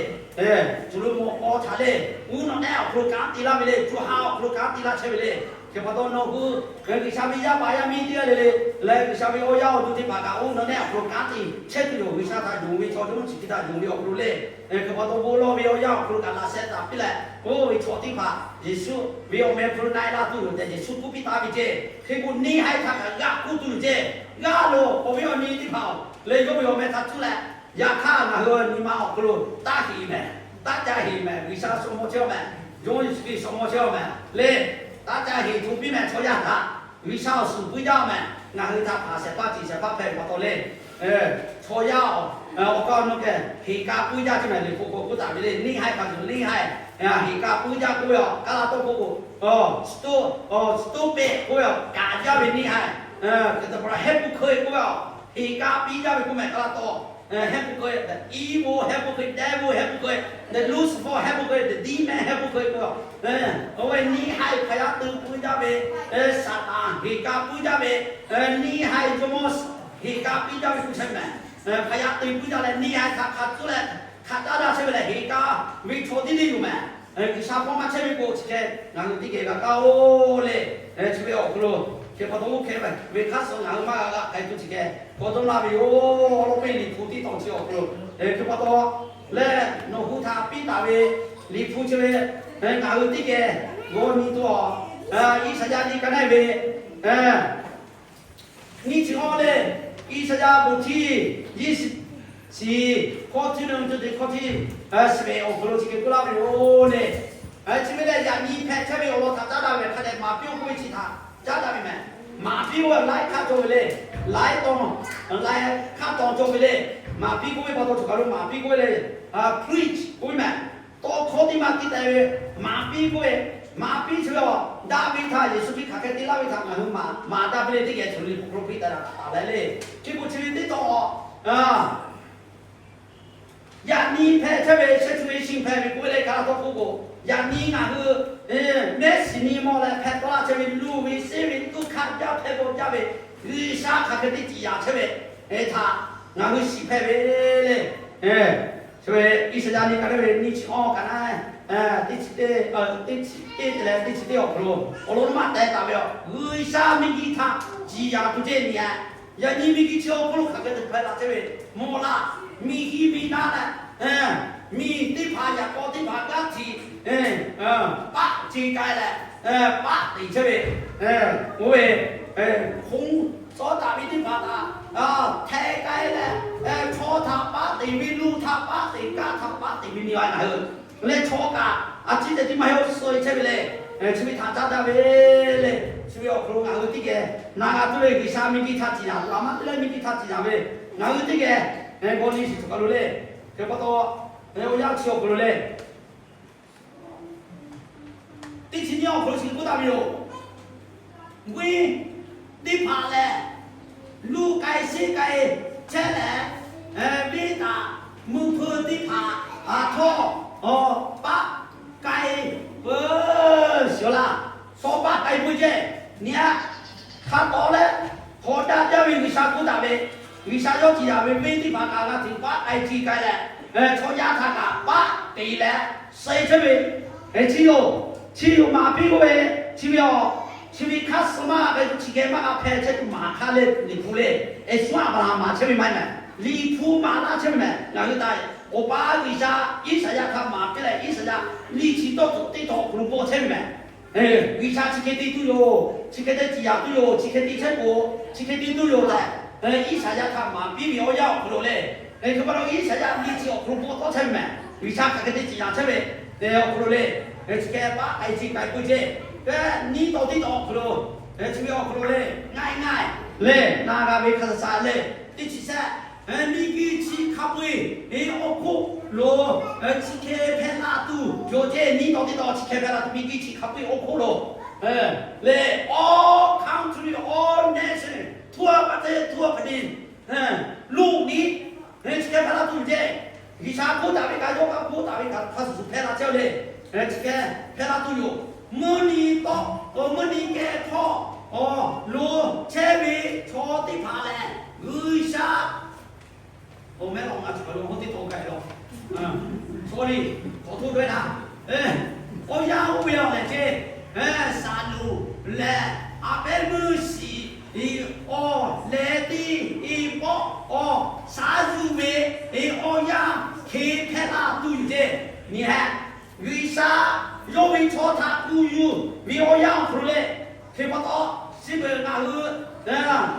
co lo mawˬ k'aw htaꞈ le, uˉ nawˬ nehˆ awˬ hk'aw lo kanˉ te laˇ ve le. Co ha awˬ hk'aw lo kanˉ te laˇ chehˇ ve le. Hk'e pa taw nawˬ hui G'uiˬsha ve yaˇ paˍ yaˇ miˇ teˇ g'aˇ le le, leh G'uiˬsha ve awˬ yaˇ awˬ duˬ teˇ hpaˍ kaꞈ uˉ nawˬ nehˆ awˬ hk'aw lo kanˉ te chehˇ tuˬ yoˬ. G'uiˬsha htaꞈ yonˍ ve chaw, Jawˇmawˇ Yeˍsuˆ Hkriꞈ htaꞈ yonˍ ve awˬ hk'aw lo le. Hk'e pa taw bon lawˇ ve awˬ yanˇ awˬ hk'aw lo kaꞈ laꞈ sheh taˍ piˇ leh, oˇ ve chaw teˇ hpaˍ Yeˍsuˆ ve awˬ meh hk'aw lo na e laˇ tuˬ yoˬ tehꞈ Yeˍsuˆ k'oˆ piˇ taˍ ve ceˇ. Hk'e k'o neˇ haiˬ htaꞈ kaꞈ g'aˇ k'oˆ tuˬ yoˬ ceˇ. G'aˇ loˬ, awˬ viˉ awˬ nyi teˇ hpaˍ-oˬ, leh yawˇ ve awˬ meh htaꞈ cuˇ leh, yaꞈ hk'aˇ ngaˬ hui nyi ma awˬ hk'aw lo taˇ heˍ mehˍ, taˇ ca heˍ mehˍ. G'uiˬsha sawˍ maw chehˇ-oˬ mehˍ, Jawˇmawˇ Yeˍsuˆ Hkriꞈ sawˍ maw chehˇ-oˬ mehˍ le. Taˇ ca heˍ htoꞈ piˇ mehˍ. Chaw yaˇ htaꞈ G'uiˬsha awˬ suhˍ puiˉ jaˇ mehˍ. Ngaˬ hui htaꞈ hpanˍ shehˍ hpaˇ tiꞈ shehˍ hpaˇ hpehꞈ ve pa taw le. Chaw yaˇ awˬ, awˬ kaˇ awˬ nu kehˬ heˍ ka puiˉ jaˇ ceˇ mehˍ. Liꞈ hpu k'awꞈ k'oˆ taˍ ve le, neˇ haiˬ hk'a shuˍ neˇ haiˬ heˍ ka puiˉ jaˇ k'oˆ ve yoˬ. Kaˇ laˇ tawˇ hkawˇ k'o, stupid k'oˆ ve yoˬ, kaꞈ jaˇ ve neˇ haiˬ, hypocrite k'oˆ ve yoˬ. Heˍ ka piˇ jaˇ ve k'oˆ mehˍ. Kaˇ laˇ tawˇ, hypocrite, the evil hypocrite, devil hypocrite, the Lucifer hypocrite, the demon hypocrite k'oˆ ve yoˬ. Oˇ ve neˇ haiˬ hk'a yaˇ te puiˉ jaˇ ve, Saˍtanˍ heˍ ka puiˉ jaˇ ve, neˇ haiˬ Jawˇmawˇ heˍ ka piˇ jaˇ ve k'oˆ chehˇ mehˍ. Hk'a yaˇ te puiˉ jaˇ leh neˇ haiˬ htaꞈ hk'a cuˇ leh hk'a caˉ daꞈ chehˇ ve lehˬ, heˍ ka ve chaw tiˉ tiˉ yoˬ mehˍ. G'uiˬsha hpawˇ maˇ chehˇ ve k'o, chi hk'e ngaˬ hui teˇ geh g'a kaˇ-oˬ le. Chi ve awˬ hk'aw lo, hk'e pa taw oˇ hk'e ve hk'aˇ suh ngaˬ hui maˇ g'a g'a k'ai tuˬ chi hk'e k'awꞈ dawˇ laˇ ve yoˬ. Awˬ lawn k'o Liꞈ hpu teˇ tawn chi awˬ hk'aw lo, hk'e pa taw lehˬ nawˬ hui htaꞈ piˇ taˍ ve Liꞈ hpu chi ve ngaˬ hui teˇ geh g'aw nyi tuˬ awˬ, Iˉsaˍyaˆ liꞈ ka neˉ ve nyiˇ chi awˇ le, Iˉsaˍyaˆ bon htiˇ nyiˇ shiˍ, hkawˇ htiˇ ve cuˇ te hkawˇ htiˇ shiˍ ve awˬ hk'aw lo chi hk'e k'oˆ laˇ ve yoˬ le. Chi ve lehˬ yaꞈ nyi hpehꞈ chehˇ ve awˬ lawn htaꞈ caˉ daꞈ ve hk'a dehꞈ maˍ piˇ-oˬ k'oˆ ve chi htaꞈ caˉ daꞈ ve mehˍ. Maˍ piˇ-oˬ laiˉ hk'aˇ cawˬ ve le. Laiˉ tawn, laiˉ hk'aˇ tawn cawˬ ve le. Maˍ piˇ k'oˆ ve pa taw choˬ kaˬ lo maˍ piˇ k'oˆ ve le, preach k'oˆ ve mehˍ. Tawˇ hkawˇ teˇ maˇ tiˉ te ve, maˍ piˇ k'oˆ ve, maˍ piˇ chi ve awˬ daꞈ ve htaꞈ Yeˍsuˆ Hkriꞈ hk'aˬ hk'e te laˇ ve htaꞈ ngaˬ hui maˍ daꞈ ve le. Teˇ geh chaw liꞈ hpu hk'aw lo piˇ taˍ taˍ leh le. Chi k'o chi ve teˇ tawn yaꞈ nyi hpehꞈ chehˇ ve situation hpehꞈ ve k'oˆ ve leh, Kaˇ laˇ tawˇ hkawˇ k'o, yaꞈ nyi ngaˬ hui mehˆ shiˍ nyi mawˬ leh hpehꞈ tawˆ la chehˇ ve luˬ ve seˉ ve tuˇ hkanˇ jaˇ hpehꞈ bawˬ jaˇ ve G'uiˬsha hk'aˬ hk'e te ciˍ yanˍ chehˇ ve htaꞈ ngaˬ hui shiˍ hpehꞈ ve le. Chi ve Iˉsaˍyaˆ liꞈ ka neˉ ve nyiˇ chi awˇ ka na, teˇ chi teˇ, teˇ chi teˇ te leh teˇ chi teˇ awˬ hk'aw lo awˬ lawn maˇ teh taˍ ve yoˬ. G'uiˬsha miˬguiˬ htaꞈ ciˍ yanˍ tuˬ ceˇ nyi-a. Yaꞈ nyi miˬguiˬ chi awˬ hk'oˆ lo hk'aˬ hk'e te hpehꞈ la chehˇ ve mawˬ laˇ. Miˬ hiˆ miˬ naˆ leh miˬ teˇ hpaˍ yaꞈ k'aw teˇ hpaˍ g'aˇ htiꞈ paˆ ce k'ai leh, paˆ teꞈ chehˇ ve, oˇ ve hk'oˆ cawˇ daꞈ ve teˇ hpaˍ htaꞈ hteh k'ai leh, chaw htaꞈ paˆ teꞈ ve, luˬ htaꞈ paˆ teꞈ, kaˇ htaꞈ paˆ teꞈ ve nyi a ngaˬ hui leh chaw kaꞈ a ciˉ te tiˉ maˇ heˆ, suh chehˇ ve le. Chi ve htaꞈ caˉ daꞈ ve le. Chi ve awˬ hk'aw lo ngaˬ hui teˇ geh na g'a tuˬ ve G'uiˬsha miˬguiˬ htaꞈ ciˍ yanˍ, laꞈ maˇ teˇ leh miˬguiˬ htaꞈ ciˍ yanˍ ve ngaˬ hui teˇ geh g'aw nyi shiˍ tuˬ kaˬ lo le. Hk'e pa taw, awˬ yanˇ chi awˬ hk'aw lo le, teˇ chi nyiˇ awˬ hk'aw lo chi k'oˆ taˍ ve yoˬ. Venˇ teˇ hpaˍ lehˬ, luˇ k'ai sheˉ k'ai chehˇ leh, venˇ htaꞈ mvuhˇ hpeuˇ teˇ hpaˍ aˬ htawˇ paˆ k'ai peuˬ shiˍ laˇ. Shawˉ paˆ k'ai peuˬ ceˇ. Nyi a, hk'a tawˍ leh hk'awꞈ daꞈ jaˇ ve G'uiˬsha k'oˆ taˍ ve, G'uiˬsha yawˇ ciˍ yanˍ ve venˇ teˇ hpaˍ kaꞈ g'a hteꞈ paˆ k'ai ce k'ai leh, chaw yaˇ htaꞈ kaꞈ paˆ teꞈ leh suh chehˇ ve, chi yoˬ. Chi yoˬ maˍ piˇ k'oˆ ve, chi ve awˬ Chi ve hk'aˇ suh maˇ g'a ve chi geh maˇ g'a hpehˇ chehˇ tuˬ maˍ hk'aˇ le, Liꞈ hpu le. Eˬ, suˉ Aˍbraˍhanˍ maˍ chehˇ ve maˇ heˆ mehˍ. Liꞈ hpu maˍ laˇ chehˇ ve mehˍ. Ngaˬ hui htaꞈ Awˬ pa G'uiˬsha Iˉsaˍyaˆ htaꞈ maˍ piˇ leh, Iˉsaˍyaˆ liꞈ chi tawˇ tuˬ teˇ taw awˬ hk'aw lo bawˆ chehˇ ve mehˍ. G'uiˬsha chi hk'e te tuˬ yoˬ, chi hk'e te ciˍ yanˍ tuˬ yoˬ, chi hk'e te chehˇ k'o, chi hk'e te tuˬ yoˬ tehꞈ, Iˉsaˍyaˆ htaꞈ maˍ piˇ ve awˬ yanˇ awˬ hk'aw lo le. Hk'e pa taw Iˉsaˍyaˆ liꞈ chi awˬ hk'aw lo bawˆ tawˆ chehˇ ve mehˍ. G'uiˬsha hk'aˬ hk'e te ciˍ yanˍ chehˇ ve awˬ hk'aw lo le. Chi hk'e paˆ k'ai chi k'ai pui ce, kehˉ nyiˇ taw teˇ taw awˬ hk'aw lo, chi ve awˬ hk'aw lo le, ngaˇ e ngaˇ e le, na g'a ve hk'a shaˍ shaˍ le, teˇ chi shehˆ, miˬguiˬ chi hk'a peu-eˬ awˬ hk'oˆ lo chi hk'e hpehꞈ la tuˬ yoˬ ce. Nyiˇ taw teˇ taw chi hk'e hpehꞈ la tuˬ, miˬguiˬ chi hk'a peu-eˬ awˬ hk'oˆ lo le, all country, all nation, ทั่วประเทศ ทั่วแผ่นดิน โลกนี้ chi hk'e hpehꞈ la tuˬ yoˬ ce. G'uiˬsha hk'oˆ taˍ ve kaꞈ, yawˇ kaꞈ hk'oˆ taˍ ve kaꞈ hk'a shuˍ shuˍ hpehꞈ la chehˇ le. Chi hk'e hpehꞈ la tuˬ yoˬ. Mvuhˇ nyi tawˆ, mvuhˇ nyi kehˬ hkawˇ lo chehˇ ve chaw teˇ hpaˍ lehˬ, G'uiˬsha awˬ mehˆ lawˬ ngaˬ cawˬ lo hawˉ teˇ taw gaˬ e lawˬ. Sorry, k'awꞈ hto daweh daꞈ. Awˬ yanˇ oˇ ve awˬ lehˬ ce, saˍ loˍ lehˬ, a pehˉ meuˇ shiˍ awˬ leh teˇ i pawˆ awˬ shaˉ zuˇ ve awˬ yanˇ hk'e hpehꞈ la tuˬ yoˬ ce. Nyi hehꞈ, G'uiˬsha yawˇ ve chaw htaꞈ kuˬ yuˬ ve awˬ yanˇ awˬ hk'aw lo le, hk'e pa taw, chi beuꞈ ngaˬ hui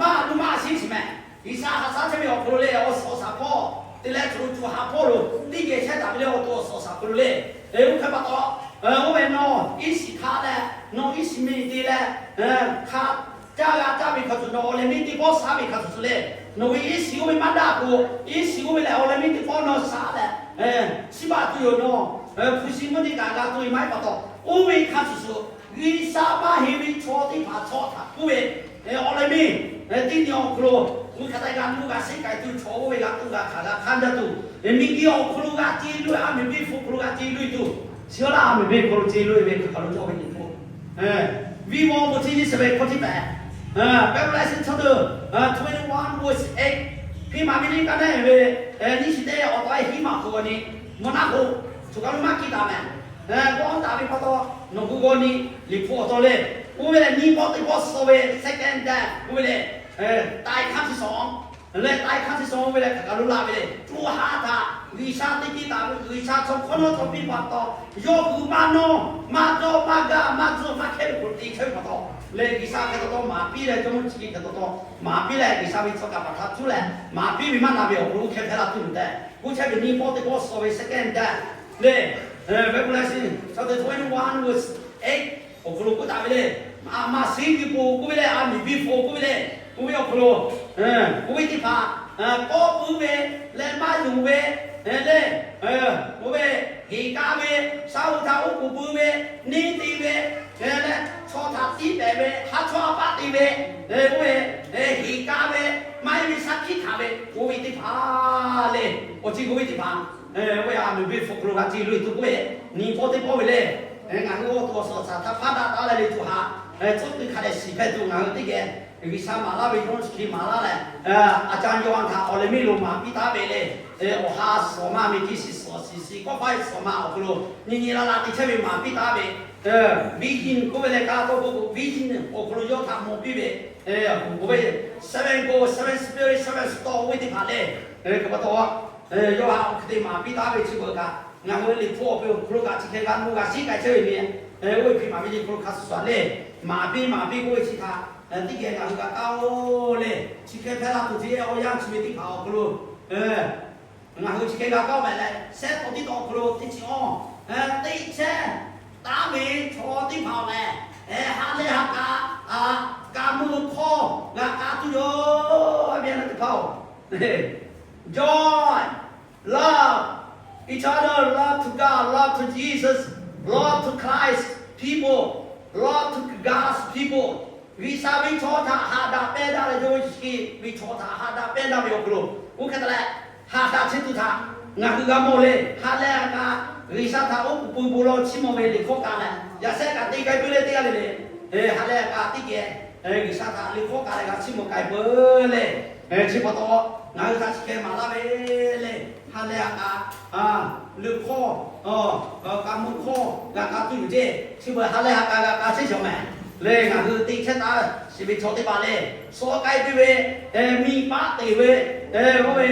maˇ lu maˇ shiˉ shiˍ mehˍ. G'uiˬsha haꞈ shaˉ chehˇ ve awˬ hk'aw lo le, awˬ suhˍ awˬ shaˍ hpawˇ te leh, chaw lo co ha hpawˇ lo teˇ geh chehˇ taˍ ve le, awˬ to awˬ suhˍ awˬ shaˍ hk'aw lo le. Oˇ hk'e pa taw, oˇ ve nawˬ iˉ shiˍ htaꞈ leh, nawˬ iˉ shiˍ miˬ te leh, hk'a caˇ g'a caˇ ve hk'a shuˍ, nawˬ awˬ leh miˇ teˇ pawˆ shaˉ ve hk'a shuˍ shuˍ le, nawˬ ve iˉ shiˍ oˇ ve maˇ daꞈ k'o, iˉ shiˍ oˇ ve lehˬ awˬ leh miˇ teˇ pawˆ nawˬ shaˉ leh, chi baˬ tuˬ yoˬ, nawˬ hpu shi mvuhˇ teˇ kaꞈ g'a tuˬ ve maˇ heˆ pa taw, oˇ ve hk'a shuˍ shuˍ, G'uiˬsha maˇ heˆ ve chaw teˇ hpaˍ chaw htaꞈ k'oˆ ve, awˬ leh miˇ teˇ nyi awˬ hk'aw lo, mvuhˇ hk'a taˇ g'a nuˇ g'a sheˆ k'ai tuˬ, chaw oˇ ve g'a tuˬ g'a hkanˍ g'a hkanˇ jaˇ tuˬ, miˬguiˬ awˬ hk'aw lo g'a ce loˇ, a miˬ biˇ hpu awˬ hk'aw lo g'a ce loˇ tuˬ, chi awˬ laˇ a miˬ biˇ hpu lo ce loˇ ve hk'aˬ hk'aˬ lo cawˬ ve nyi hpu, viˉ maw bo chi nyi suhˍ ve hkawˇ tiˉ pehˍ, Revelation chapter twenty-one verse eight, hpiˇ maˍ ve liˇ kaˇ neˉ ve nyiˇ chi teˇ awˬ taw hiˉ maˬ hk'aw g'aw nyi, mvuhˇ naˆ k'o, choˬ kaˬ lo maˇ kiˇ taˍ mehˍ. G'awˇ taˍ ve pa taw, nawˬ hui g'aw nyi, Liꞈ hpu awˬ taw le, oˇ ve lehˬ nyiˇ pawˆ teˇ pawˆ suh ve second death k'oˆ ve le, taiˍ hkanˇ chi shawˍ leh taiˍ hkanˇ chi shawˍ oˇ ve lehˬ hk'aˬ kaˬ lo laˬ ve le, co ha htaꞈ G'uiˬsha teˇ kiˇ taˍ ve, G'uiˬsha chaw hkawˇ nawˉ chaw piˇ pa taw, yawˇ hui maˇ nawˇ maˇ dawˇ maˇ gaˇ maˇ tzuhˇ maˇ hkehˇ ve hk'aw lo te chehˇ ve pa taw leh, G'uiˬsha hk'e taw taw maˍ piˇ leh, Jawˇmawˇ chi hk'e taw taw maˍ piˇ leh, G'uiˬsha ve chaw kaꞈ paˍ htaꞈ cuˉ leh maˍ piˇ ve maˇ na ve awˬ hk'aw lo hk'e hpehꞈ la tuˬ yoˬ tehꞈ k'oˆ chehˇ ve, nyiˇ pawˆ teˇ pawˆ suh ve second death le, Revelation chapter twenty-one verse eight awˬ hk'aw lo k'oˆ taˍ ve le, a maˍ shiˉ nyi po k'oˆ ve le, a miˬ biˇ hpu k'oˆ ve le, k'oˆ ve awˬ hk'aw lo, k'oˆ ve teˇ hpaˍ kawˆ puiˉ ve leh maˇ yonˍ ve le, k'oˆ ve heˍ kaˇ ve, shaˉ hui htaꞈ oˉ k'oˍ pui ve, neˇ te ve leh chaw htaꞈ tiˉ pehˍ ve, haˉ chawˇ a paˆ te ve, k'oˆ ve heˍ kaˇ ve, maˇ heˆ ve shaˉ hkiˆ hkanˍ ve k'oˆ ve teˇ hpaˍ le, awˬ chi k'oˆ ve teˇ hpaˍ, oˇ ve a miˬ biˇ hpu hk'aw lo g'a ce loˇ tuˬ k'oˆ ve, nyi pawˆ teˇ pawˆ ve le, ngaˬ hui awˬ to awˬ suhˍ shaˍ htaꞈ hpaˇ daꞈ taˉ leh le tuˬ haꞈ, tcuhˉ kuiˬ hk'a dehꞈ shiˍ hpehꞈ tuˬ ngaˬ hui teˇ geh G'uiˬsha maˍ laˇ ve yawˇ chi hk'e maˍ laˇ leh, a ca yawˇ a htaꞈ awˬ leh miˇ lo maˍ piˇ taˉ ve le, awˬ ha suhˍ ma miˬ chi shiˍ suhˍ shiˍ shiˍ kawˆ faiˇ suhˍ ma awˬ hk'aw lo nyi nyi la la te chehˇ ve maˍ piˇ taˉ ve, vision k'oˆ ve leh ka tawˇ k'o k'o, vision awˬ hk'aw lo yawˇ htaꞈ mawˬ piˇ ve, k'oˆ ve seven gold, seven spirit, seven stone oˇ ve teˇ hpaˍ le, hk'e pa taw, yawˇ htaꞈ awˬ hk'e te maˍ piˇ taˉ ve chi beuꞈ kaꞈ, ngaˬ hui Liꞈ hpu awˬ pon awˬ hk'aw lo kaꞈ chi hk'e g'a nuˇ g'a shiˉ k'ai chehˇ ve nyi, oˇ ve hpiˇ maˍ ve Liꞈ hpu lo hk'a shuˍ shuˍ le, maˍ piˇ maˍ piˇ k'oˆ ve chi htaꞈ teˇ geh ngaˬ hui g'a kaˇ-oˬ le. Chi hk'e hpehꞈ la tuˬ ce, awˬ yanˇ chi ve teˇ hpaˍ awˬ hk'aw lo ngaˬ hui chi hk'e g'a kaˇ-oˬ mehˍ leh, shehˆ taw tiˉ taw awˬ hk'aw lo teˇ chi awˬ teˇ chehˇ taˉ ve chaw teˇ hpaˍ-oˬ lehˬ, ha lehˬ ha k'a, ka mvuh hkawˇ g'a k'a tuˬ yoˬ. Awˬ viˉ awˬ nyi teˇ hpaˍ-oˬ, joy, love each other, love to God, love to Jesus, love to Christ people, love to God's people. G'uiˬsha ve chaw htaꞈ haꞈ daꞈ pehˇ daꞈ leh, yawˇ ve chi ve chaw htaꞈ haꞈ daꞈ pehˇ daꞈ ve awˬ hk'aw lo, oˇ hk'e te leh haꞈ daꞈ chehˇ tuˬ htaꞈ ngaˬ hui g'a mawˬ le. Ha lehˬ ha k'a G'uiˬsha htaꞈ oˉ k'oˍ pui bon lawˬ chiˇ mawˬ ve Liꞈ hkawˇ k'ai leh, yaꞈ shehˆ kaꞈ te k'ai peuˬ le teˇ g'aˇ le le. Ha lehˬ ha k'a teˇ geh G'uiˬsha htaꞈ Liꞈ hkawˇ k'ai leh g'a chiˇ mawˬ k'ai peuˬ le. Chi pa taw ngaˬ hui htaꞈ chi hk'e maˍ laˇ ve le. Ha lehˬ ha k'a Liꞈ hkawˇ, ka mvuh hkawˇ g'a k'a tuˬ yoˬ ce. Chi beuꞈ ha lehˬ ha k'a g'a k'a chehˇ shawˍ mehˍ. Lehˬ, ngaˬ hui te chehˇ taˍ shiˍ ve chaw teˇ hpaˍ lehˬ, shaw k'ai piˇ ve, miˬ paˆ teꞈ ve, oˇ ve,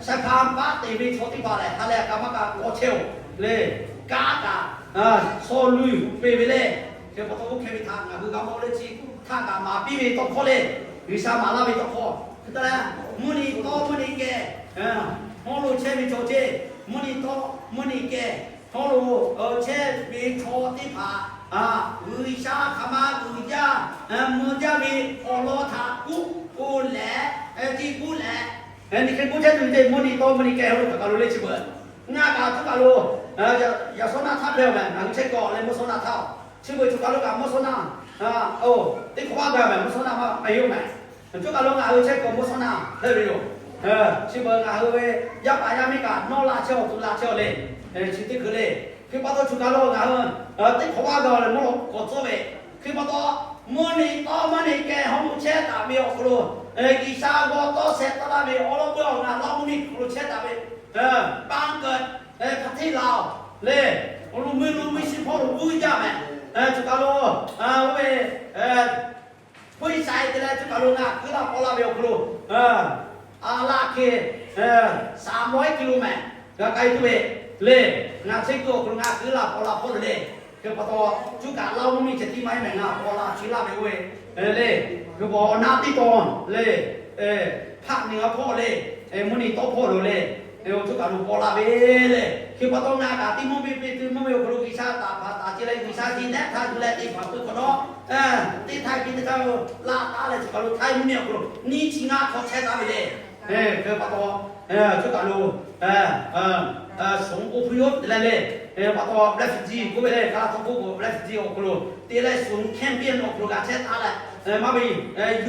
shaˍ hkaˍ paˆ teꞈ ve chaw teˇ hpaˍ lehˬ, ha lehˬ kaꞈ maˇ kaꞈ k'awꞈ chehˇ-oˬ lehˬ, kaˇ kaꞈ shaw luˬ peˬ ve lehˬ, hk'e pa taw oˇ hk'e ve htaꞈ ngaˬ hui g'a mawˬ leh chi htaˇ kaꞈ maˍ piˇ ve tawˇ hkawˇ lehˬ, G'uiˬsha maˍ laˇ ve tawˇ hkawˇ hk'e te leh, mvuhˇ nyi tawˇ mvuhˇ nyi kehˬ hawˉ lo chehˇ ve chaw ceˇ, mvuhˇ nyi tawˇ mvuhˇ nyi kehˬ hawˉ lo chehˇ ve chaw teˇ hpaˍ, G'uiˬsha hk'aˬ ma uiˍ jaˇ mvuh jaˇ ve awˬ lawn htaꞈ k'oˆ k'o leh, tiˇ k'oˆ leh, nyi hk'e k'oˆ chehˇ tuˬ ve ceˇ, mvuhˇ nyi tawˇ mvuhˇ nyi kehˬ hawˉ lo hk'aˬ kaˬ lo leh chi beuꞈ ngaˬ kaꞈ tuˇ kaˬ lo yaꞈ shawˉ naˆ htaˇ hpehˇ-oˬ mehˍ, ngaˬ hui chehˇ kuiˬ awˬ leh mvuhˇ shawˉ naˆ htaˇ-oˬ, chi beuꞈ choˬ kaˬ lo kaꞈ mvuhˇ shawˉ naˆ, oˬ, teˇ hk'awꞈ vaˇ gaˬ mehˍ, mvuhˇ shawˉ naˆ maˇ k'ai-oˬ mehˍ. Choˬ kaˬ lo ngaˬ hui chehˇ kuiˬ mvuhˇ shawˉ naˆ hpehˇ ve yoˬ. Chi beuꞈ ngaˬ hui ve yaˇ paˍ yaˇ miˇ kaꞈ nawˇ la chehˇ-oˬ, tuˬ la chehˇ-oˬ le, chi teˇ hkui le. Hk'e pa taw choˬ kaˬ lo ngaˬ hui teˇ hk'awꞈ vaˇ gaˬ leh mvuhˇ lo k'awꞈ tcuhˉ ve, hk'e pa taw mvuhˇ nyi tawˇ mvuhˇ nyi kehˬ hawˉ lo chehˇ taˍ ve awˬ hk'aw lo, G'uiˬsha g'aw tawˇ sheh taˍ laˇ ve awˉ lawˉ peuˬ awˬ ngaˬ lawˇ mvuhˇ miˬ hk'aw lo chehˇ taˍ ve, bank hk'aˬ hteˇ laˬ-oˬ le, awˬ lo meuˇ lo meuˇ shiˍ hpawˇ lo vuiˇ jaˇ mehˍ. Choˬ kaˬ lo oˇ ve hpuiˇ shaiˍ te leh choˬ kaˬ lo ngaˬ kuiˬ laˇ paw laˇ ve awˬ hk'aw lo a laˇ hk'e สามร้อย กิโลเมตร g'a k'ai tuˬ ve le. Ngaˬ chehˇ kuiˬ awˬ hk'aw lo ngaˬ kuiˬ laˇ paw laˇ hpawˇ lo le. Hk'e pa taw, choˬ kaˬ lawˇ mvuhˇ miˬ ceh tiˉ maˇ heˆ mehˍ, ngaˬ paw laˇ chi laˇ ve oˇ ve le. Hk'e pa awˬ na teˇ taw le, hpaˆ nyi g'a hpawˇ le, mvuhˇ nyi tawˇ hpawˇ lo le, choˬ kaˬ lo paw laˇ ve le. Hk'e pa taw ngaˬ kaꞈ teˇ mvuhˇ miˬ ve teˇ mvuhˇ miˬ awˬ hk'aw lo G'uiˬsha taˍ hpaˍ taˍ ce leh G'uiˬsha ti nehˉ htaˇ yuˬ leh teˇ hpaˍ peuˬ hk'awꞈ nawˉ, teˇ htaˇ piˇ teˇ htaˇ laˇ taˉ leh choˬ kaˬ lo htaiˇ mvuhˇ miˬ awˬ hk'aw lo nyiˇ chi ngaˇ hk'aw chehˇ taˍ ve le. Hk'e pa taw, choˬ kaˬ lo suhˍ oˇ hpu yoˬ te leh le, pa taw refugee k'oˆ ve le, Kaˇlaˇ htaˇ k'oˆ k'o refugee awˬ hk'aw lo te leh suhˍ campaign awˬ hk'aw lo g'a chehˇ taˍ leh, maˇ ve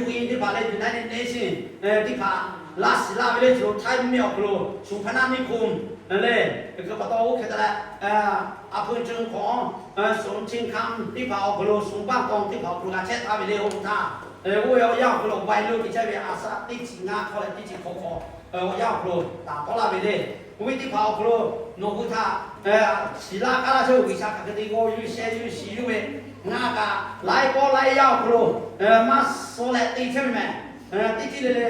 UN teˇ hpaˍ leh United Nations teˇ hpaˍ laˇ shiˍ laˇ ve le, choˬ htaiˇ mvuhˇ miˬ awˬ hk'aw lo suhˍ hpaˇ naˆ miˇ hk'oˆ le. Hk'e pa taw oˇ hk'e te leh, a hpu ceuˬ hk'awꞈ suhˍ chi hkaˇ teˇ hpaˍ awˬ hk'aw lo suhˍ baˆ taw teˇ hpaˍ awˬ hk'aw lo g'a chehˇ taˍ ve le. Oˇ htaˇ oˇ ve awˬ yanˇ awˬ hk'aw lo wai lo te chehˇ ve a shaꞈ teˇ chi ngaˇ hk'aw leh teˇ chi hk'awꞈ hk'aw awˬ yanˇ awˬ hk'aw lo taˍ tawˆ laˇ ve le. Oˇ ve teˇ hpaˍ awˬ hk'aw lo nawˬ hui htaꞈ shiˍ laˇ k'aˉ laˇ chehˇ ve G'uiˬsha hk'aˬ hk'e te g'aw yuˬ sheh yuˬ shiˍ yuˬ ve, ngaˬ kaꞈ laiˉ pawˆ laiˉ yaˇ awˬ hk'aw lo maˇ suh leh te chehˇ ve mehˍ. Teˇ ceuˬ le le,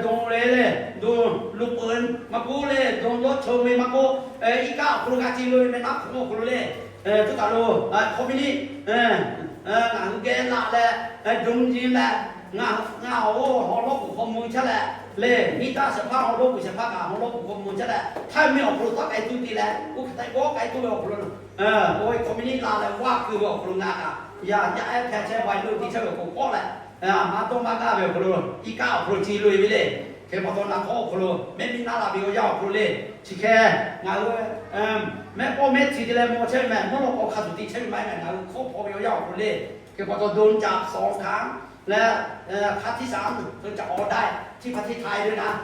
dawˬ le le, dawˬ luˬ peuˬ maˇ k'oˆ le, dawˬ dawˇ chawˬ ve maˇ k'oˆ, iˉ kaˆ awˬ hk'aw lo g'a ce lo ve mehˍ naˉ hk'aw awˬ hk'aw lo le. Choˬ kaˬ lo communist ngaˬ hui geh laˬ leh, dawˬ nyi leh, ngaˬ awˬ hawˉ lawˇ kuˬ hk'aw mui chehˇ leh le, nyiˇ taˇ shehˍ hpaˇ hawˉ lawˇ kuˬ shehˍ hpaˇ kaꞈ hawˉ lawˇ kuˬ hk'aw mui chehˇ leh, htaiˇ mvuhˇ miˬ awˬ hk'aw lo tawˆ k'ai tuˬ te leh, oˇ hk'e te g'awˇ k'ai tuˬ ve awˬ hk'aw lo, oˇ ve communist la leh vaˇ kuiˬ ve awˬ hk'aw lo ngaˬ kaꞈ yaˇ yaˇ ehˉ hpeh chehˇ vaiˬ lo te chehˇ ve awˬ hk'aw lo k'awˆ leh, maˇ tawˇ maˇ gaˇ ve awˬ hk'aw lo iˉ kaˆ awˬ hk'aw lo ce lo ve le. Hk'e pa taw naˬ hk'awˇ awˬ hk'aw lo mehˆ miˇ naˉ la ve awˬ yanˇ awˬ hk'aw lo le, chi hk'e ngaˬ hui mehˆ pawˆ mehˆ chi te leh maw chehˇ ve mehˍ, mvuhˇ lawꞈ k'aw hk'a shuˍ te chehˇ ve maˇ heˆ mehˍ, ngaˬ hui hk'awˇ hpaw ve awˬ yanˇ awˬ hk'aw lo le. Hk'e pa taw dawˇ caꞈ shawˍ hkanˍ leh hk'a htiˇ shaˍ tuˬ caꞈ awˬ daiˇ chi hpaˇ hteˇ htaiˍ ve naˉ,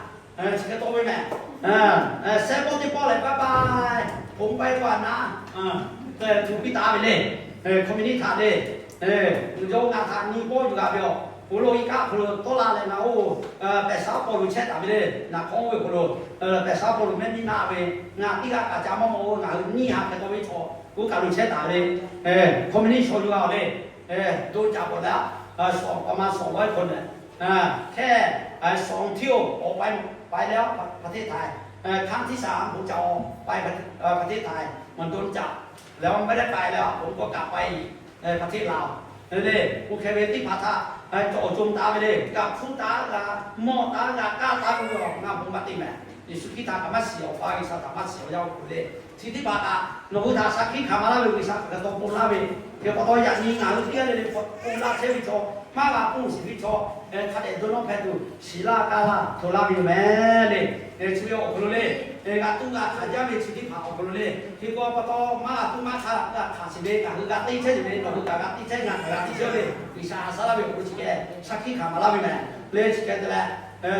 chi hk'e tawˇ ve mehˍ. Sehˉ pawˆ teˇ pawˆ lehˬ, bye bye, ผมไปก่อนนะ tuˬ piˇ taˍ ve le. Communist htaꞈ le, uiˍ jaw ngaˬ htaꞈ nyi pawˆ yuˬ g'a ve awˬ hk'aw lo iˉ kaˆ hk'aw lo tawˆ la leh ngaˬ oˇ pehˬ shaˉ paw lo chehˇ taˍ ve le. Naˬ hk'awˇ oˇ ve hk'aw lo pehˬ shaˉ paw lo mehˆ miˇ naˉ ve, ngaˬ teˇ g'aˇ kaꞈ ca maˇ mawˬ-o, ngaˬ hui nyiˇ ha hk'e tawˇ ve chaw oˇ kaˬ lo chehˇ taˍ ve le. Communist chaw yuˬ g'a-oˬ le. Dawˇ caꞈ pawˬ leh, shawˍ ประมาณ สองร้อย คน hk'e, shawˍ htiˇ-oˬ, awˬ ไป ไปแล้ว ประเทศไทย ครั้งที่สาม ผมจะออกไปประเทศไทย เหมือนโดนจับ แล้วไม่ได้ไปแล้ว ผมก็กลับไปประเทศลาว le. Oˇ hk'e ve teˇ hpaˍ htaꞈ cawˬ awˬ co taˍ ve le. Kaꞈ hpuˇ taˍ g'a, mawˬ taˍ g'a, kaˇ taˍ g'a ve awˬ na bon maˇ te mehˍ. Yeˍsuˆ Hkriꞈ htaꞈ kaꞈ maˇ shiˍ, awˬ pa G'uiˬsha htaꞈ maˇ shiˍ awˬ yanˇ awˬ hk'aw lo le. Chi teˇ hpaˍ kaꞈ nawˬ hui htaꞈ shaˍ hkiˆ hkanˍ maˍ laˇ ve G'uiˬsha hk'aˬ hk'e taw ponˬ laˇ ve, hk'e pa taw yaꞈ nyi ngaˬ hui teˇ g'aˇ le le ponˬ laˇ chehˇ ve chaw, maˇ g'a ponˬ shiˍ ve chaw, hk'a dehꞈ dawˇ nawˇ hpehꞈ tuˬ shiˍ laˇ kaˇ laˇ hto laˇ ve yoˬ mehˍ le. Chi ve awˬ hk'aw lo le, g'a tuˇ g'a hkanˍ jaˇ ve chi teˇ hpaˍ awˬ hk'aw lo le, hk'e k'o pa taw maˇ g'a tuˇ maˇ hkanˍ g'a hkanˍ shiˍ ve ngaˬ hui g'a te chehˇ ve, nawˬ hui kaꞈ g'a te chehˇ, ngaˬ kaꞈ g'a te chehˇ ve, G'uiˬsha a shaˉ laˇ ve awˬ hk'aw lo chi hk'e shaˍ hkiˆ hkanˍ maˍ laˇ ve mehˍ le. Chi hk'e te leh,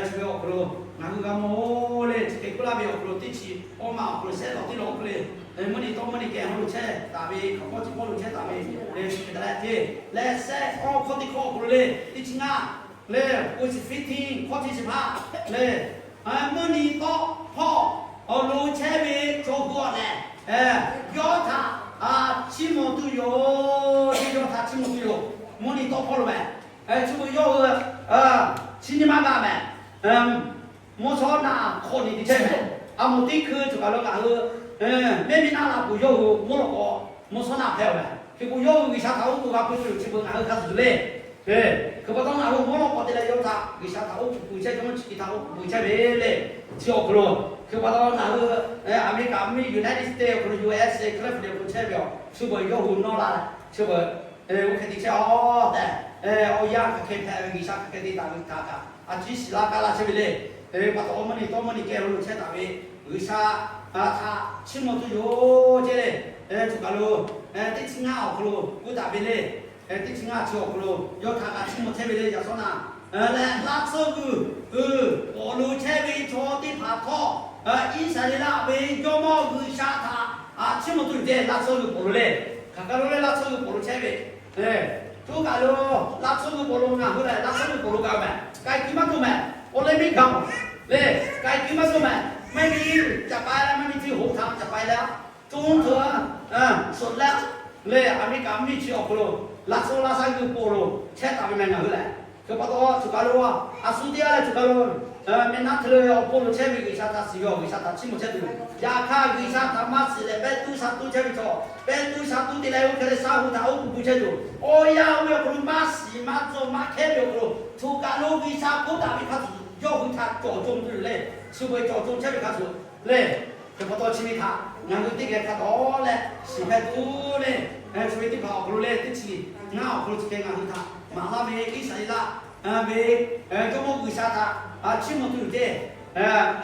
chi ve awˬ hk'aw lo ngaˬ hui g'a mawˬ-o le, chi hk'e k'oˆ laˇ ve awˬ hk'aw lo teˇ chi awˇ ma awˬ hk'aw lo sehˉ lawˬ tiˉ lawˬ awˬ hk'aw le, mvuhˇ nyi tawˇ mvuhˇ nyi kehˬ hawˉ lo chehˇ taˍ ve, hk'awꞈ hk'awˇ chi hk'awˇ lo chehˇ taˍ ve le, chi hk'e te leh te leh sehˉ awˇ hkawˇ teˇ hkawˇ awˬ hk'aw lo le, teˇ chi ngaˇ le, oˇ chi fifteen hkawˇ teˇ chi hpaˇ le, mvuhˇ nyi tawˇ hpawˇ awˬ lo chehˇ ve chaw hui awˬ lehˬ, yawˇ htaꞈ chiˇ mvuh tuˬ yoˬ, yawˇ htaꞈ chiˇ mvuh tuˬ yoˬ. mvuhˇ nyi tawˇ hpawˇ lo mehˬ. Chi beuꞈ yawˇ hui chi nyi ma g'a mehˬ. Mvuhˇ shawˉ naˆ hk'awꞈ nyi te chehˇ mehˬ. A moˍ teˇ hkui choˬ kaˬ lo ngaˬ hui mehˆ miˇ naˆ la peuˬ yawˇ hui mvuhˇ lawꞈ k'aw mvuhˇ shawˉ naˆ hpehꞈ mehˬ. Hk'e k'o yawˇ hui G'uiˬsha htaꞈ oˉ k'oˍ g'a hpuˇ tuˬ chi beuꞈ ngaˬ hui hk'a shuˍ shuˍ le. Hk'e pa taw ngaˬ hui mvuhˇ lawꞈ k'aw te leh yawˇ htaꞈ G'uiˬsha htaꞈ oˉ k'oˍ pui chehˇ, jawˇmawˇ chi hk'e htaꞈ oˉ k'oˍ pui chehˇ ve le. Chi awˬ hk'aw lo hk'e pa taw ngaˬ hui America mvuhˇ miˬ United States awˬ hk'aw lo U S A California hk'aw chehˇ ve awˬ chi beuꞈ yawˇ hui nawˇ la chi beuꞈ oˇ hk'e te chehˇ-aˬ tehꞈ, awˬ yanˇ hk'aˬ hk'e hpehꞈ ve G'uiˬsha hk'aˬ hk'e te taˍ ve htaꞈ kaꞈ a ciˉ shiˍ laˇ kaˇ laˇ chehˇ ve le. Hk'e pa taw mvuhˇ nyi tawˇ mvuhˇ nyi kehˬ lo chehˇ taˍ ve G'uiˬsha htaꞈ chiˇ mvuh tuˬ yoˬ ceˇ le. Choˬ kaˬ lo teˇ chi ngaˇ awˬ hk'aw lo k'oˆ taˍ ve le. Teˇ chi ngaˇ chi awˬ hk'aw lo yawˇ htaꞈ kaꞈ chiˇ mvuh chehˇ ve le. Yaꞈ shawˉ naˆ leh laˇ tsuhˇ g'uiˬ pawˍ lo chehˇ ve chaw teˇ hpaˍ htawˇ, Iˉsaˍreˍlaˆ ve Jawˇmawˇ G'uiˬsha htaꞈ chiˇ mvuh tuˬ yoˬ ceˇ. Laˇ tsuhˇ g'uiˬ pawˍ lo le. Hk'aˬ kaˬ lo le laˇ tsuhˇ g'uiˬ pawˍ lo chehˇ ve Choˬ kaˬ lo laˇ tsuhˇ g'uiˬ pawˍ lo ngaˬ hui lehˬ laˇ tsuhˇ g'uiˬ pawˍ lo gaˬ mehˬ. K'ai kuiˬ maˇ cawˬ mehˬ. Oˇ leh miˇ gaˬ le. K'ai kuiˬ maˇ cawˬ mehˬ. Maˇ heˆ ve caꞈ pa leh maˇ heˆ ve chi hoꞈ htaꞈ caꞈ pa leh co tuˬ a, suhˍ leh le America mvuhˇ miˬ chi awˬ hk'aw lo laˇ tsuhˇ laˇ shaˉ g'uiˬ pawˍ lo chehˇ taˍ ve mehˬ ngaˬ hui lehˬ. Hk'e pa taw choˬ kaˬ lo a shu teˇ g'aˇ leh choˬ kaˬ lo meh naˉ hteˇ lo awˬ pon lo chehˇ ve G'uiˬsha htaꞈ shiˍ ve awˬ G'uiˬsha htaꞈ chiˇ mvuh chehˇ tuˬ. Yaꞈ hk'aˇ G'uiˬsha htaꞈ maˇ shiˍ leh pehˇ tuˉ sha tuˉ chehˇ ve chaw, pehˇ tuˉ sha tuˉ te leh oˇ hk'e leh shaˉ hoꞈ htaꞈ oˉ k'oˍ pui chehˇ tuˬ. Awˬ yanˇ oˇ ve awˬ hk'aw lo maˇ shiˍ maˇ cawˬ maˇ hkehˉ ve awˬ hk'aw lo choˬ kaˬ lo G'uiˬsha k'oˆ taˍ ve hk'a shuˍ yawˇ hui htaꞈ cawˬ cawˬ tuˬ le. Shu ve cawˬ cawˬ chehˇ ve hk'a shuˍ le. Hk'e pa taw chi ve htaꞈ ngaˬ hui teˇ geh hk'a tawˍ leh shiˍ hpehˇ tuˬ le. Shu ve teˇ hpaˍ awˬ hk'aw lo le teˇ chi ngaˇ awˬ hk'aw lo chi hk'e ngaˬ hui htaꞈ maˍ laˇ ve Iˉsaˍreˍlaˆ ve Jawˇmawˇ G'uiˬsha htaꞈ chiˇ mvuh tuˬ yoˬ ceˇ.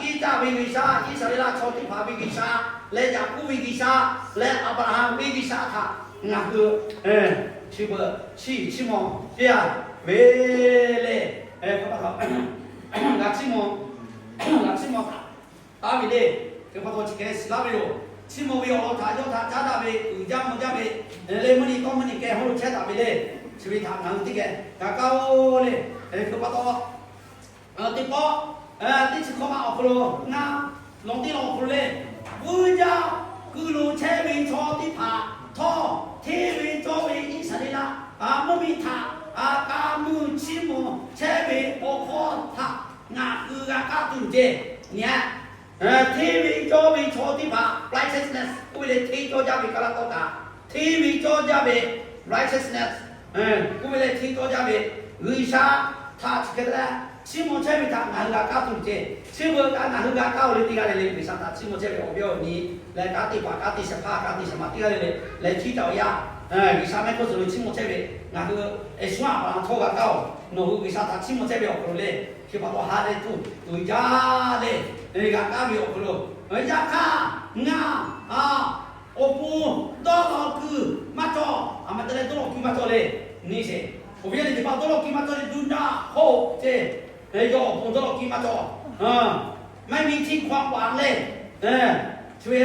Iˉcaˆ ve G'uiˬsha, Iˉsaˍreˍlaˆ chaw teˇ hpaˍ ve G'uiˬsha leh Yaˍkoˆ ve G'uiˬsha leh Aˍbraˍhanˍ ve G'uiˬsha htaꞈ ngaˬ hui chi beuꞈ chiˇ chiˇ mvuh piˇ a ve le. G'a chiˇ mvuh, g'a chiˇ mvuh taˍ taˍ ve le. Hk'e pa taw chi hk'e shiˍ laˇ ve yoˬ. Chiˇ mvuh ve awˬ lawn htaꞈ yawˇ htaꞈ caˉ daꞈ ve uiˍ jaˇ mvuh jaˇ ve le mvuhˇ nyi tawˇ mvuhˇ nyi kehˬ hawˉ lo chehˇ taˍ ve le. Chi ve htaꞈ ngaˬ hui teˇ geh g'a kaˇ-oˬ le. Hk'e pa taw teˇ pawˆ teˇ chi hkawˇ ma awˬ hk'aw lo ngaˬ lawˬ teˇ lawˬ awˬ hk'aw lo le, vuiˇ jaˇ kuiˬ lo chehˇ ve chaw teˇ hpaˍ htawˇ hteˇ ve cawˇ ve Iˉsaˍreˍlaˆ mvuhˇ miˬ htaꞈ ka muiˬ chiˇ mvuh chehˇ ve awˬ hkawˇ htaꞈ ngaˬ hui g'a kaˇ tuˬ ceˇ. Nyi a, hteˇ ve cawˇ ve chaw teˇ hpaˍ righteousness k'oˆ ve leh hteˇ cawˇ jaˇ ve kaˇ laˇ tawˇ kaꞈ, hteˇ ve cawˇ jaˇ ve righteousness k'oˆ ve leh hteˇ cawˇ jaˇ ve G'uiˬsha htaꞈ chi hk'e te leh chiˇ mvuh chehˇ ve htaꞈ ngaˬ hui g'a kaˇ tuˬ ceˇ. Chi beuꞈ kaꞈ ngaˬ hui g'a kaˇ-oˬ le teˇ g'aˇ le le G'uiˬsha htaꞈ chiˇ mvuh chehˇ ve awˬ viˉ awˬ nyi leh kanˉ te paˍ kanˉ te shehˍ hpaˇ kanˉ te shehˍ ma teˇ g'aˇ le le leh chiˇ caꞈ-oˬ yaˇ G'uiˬsha mehˆ hk'oˆ suhˍ lo chiˇ mvuh chehˇ ve ngaˬ hui Eˍsuˆ Aˍbraˍhanˍ htawˇ g'a kaˇ-oˬ. Nawˬ hui G'uiˬsha htaꞈ chiˇ mvuh chehˇ ve awˬ hk'aw lo le, hk'e pa taw ha lehˬ tuˬ uiˍ jaˇ le, g'a kaˇ ve awˬ hk'aw lo, yaꞈ hk'aˇ ngaˬ awˬ pon dawˇ law kuiˬ maˇ cawˇ. A ma te leh dawˇ law kuiˬ maˇ cawˇ le. Nyi sheˍ, awˬ viˉ awˬ nyi teˇ hpaˍ dawˇ law kuiˬ maˇ cawˇ le, do not hope ceˇ. Yawˇ awˬ pon dawˇ law kuiˬ maˇ cawˇ. Maˇ heˆ ve chi hkawˇ a le, chi ve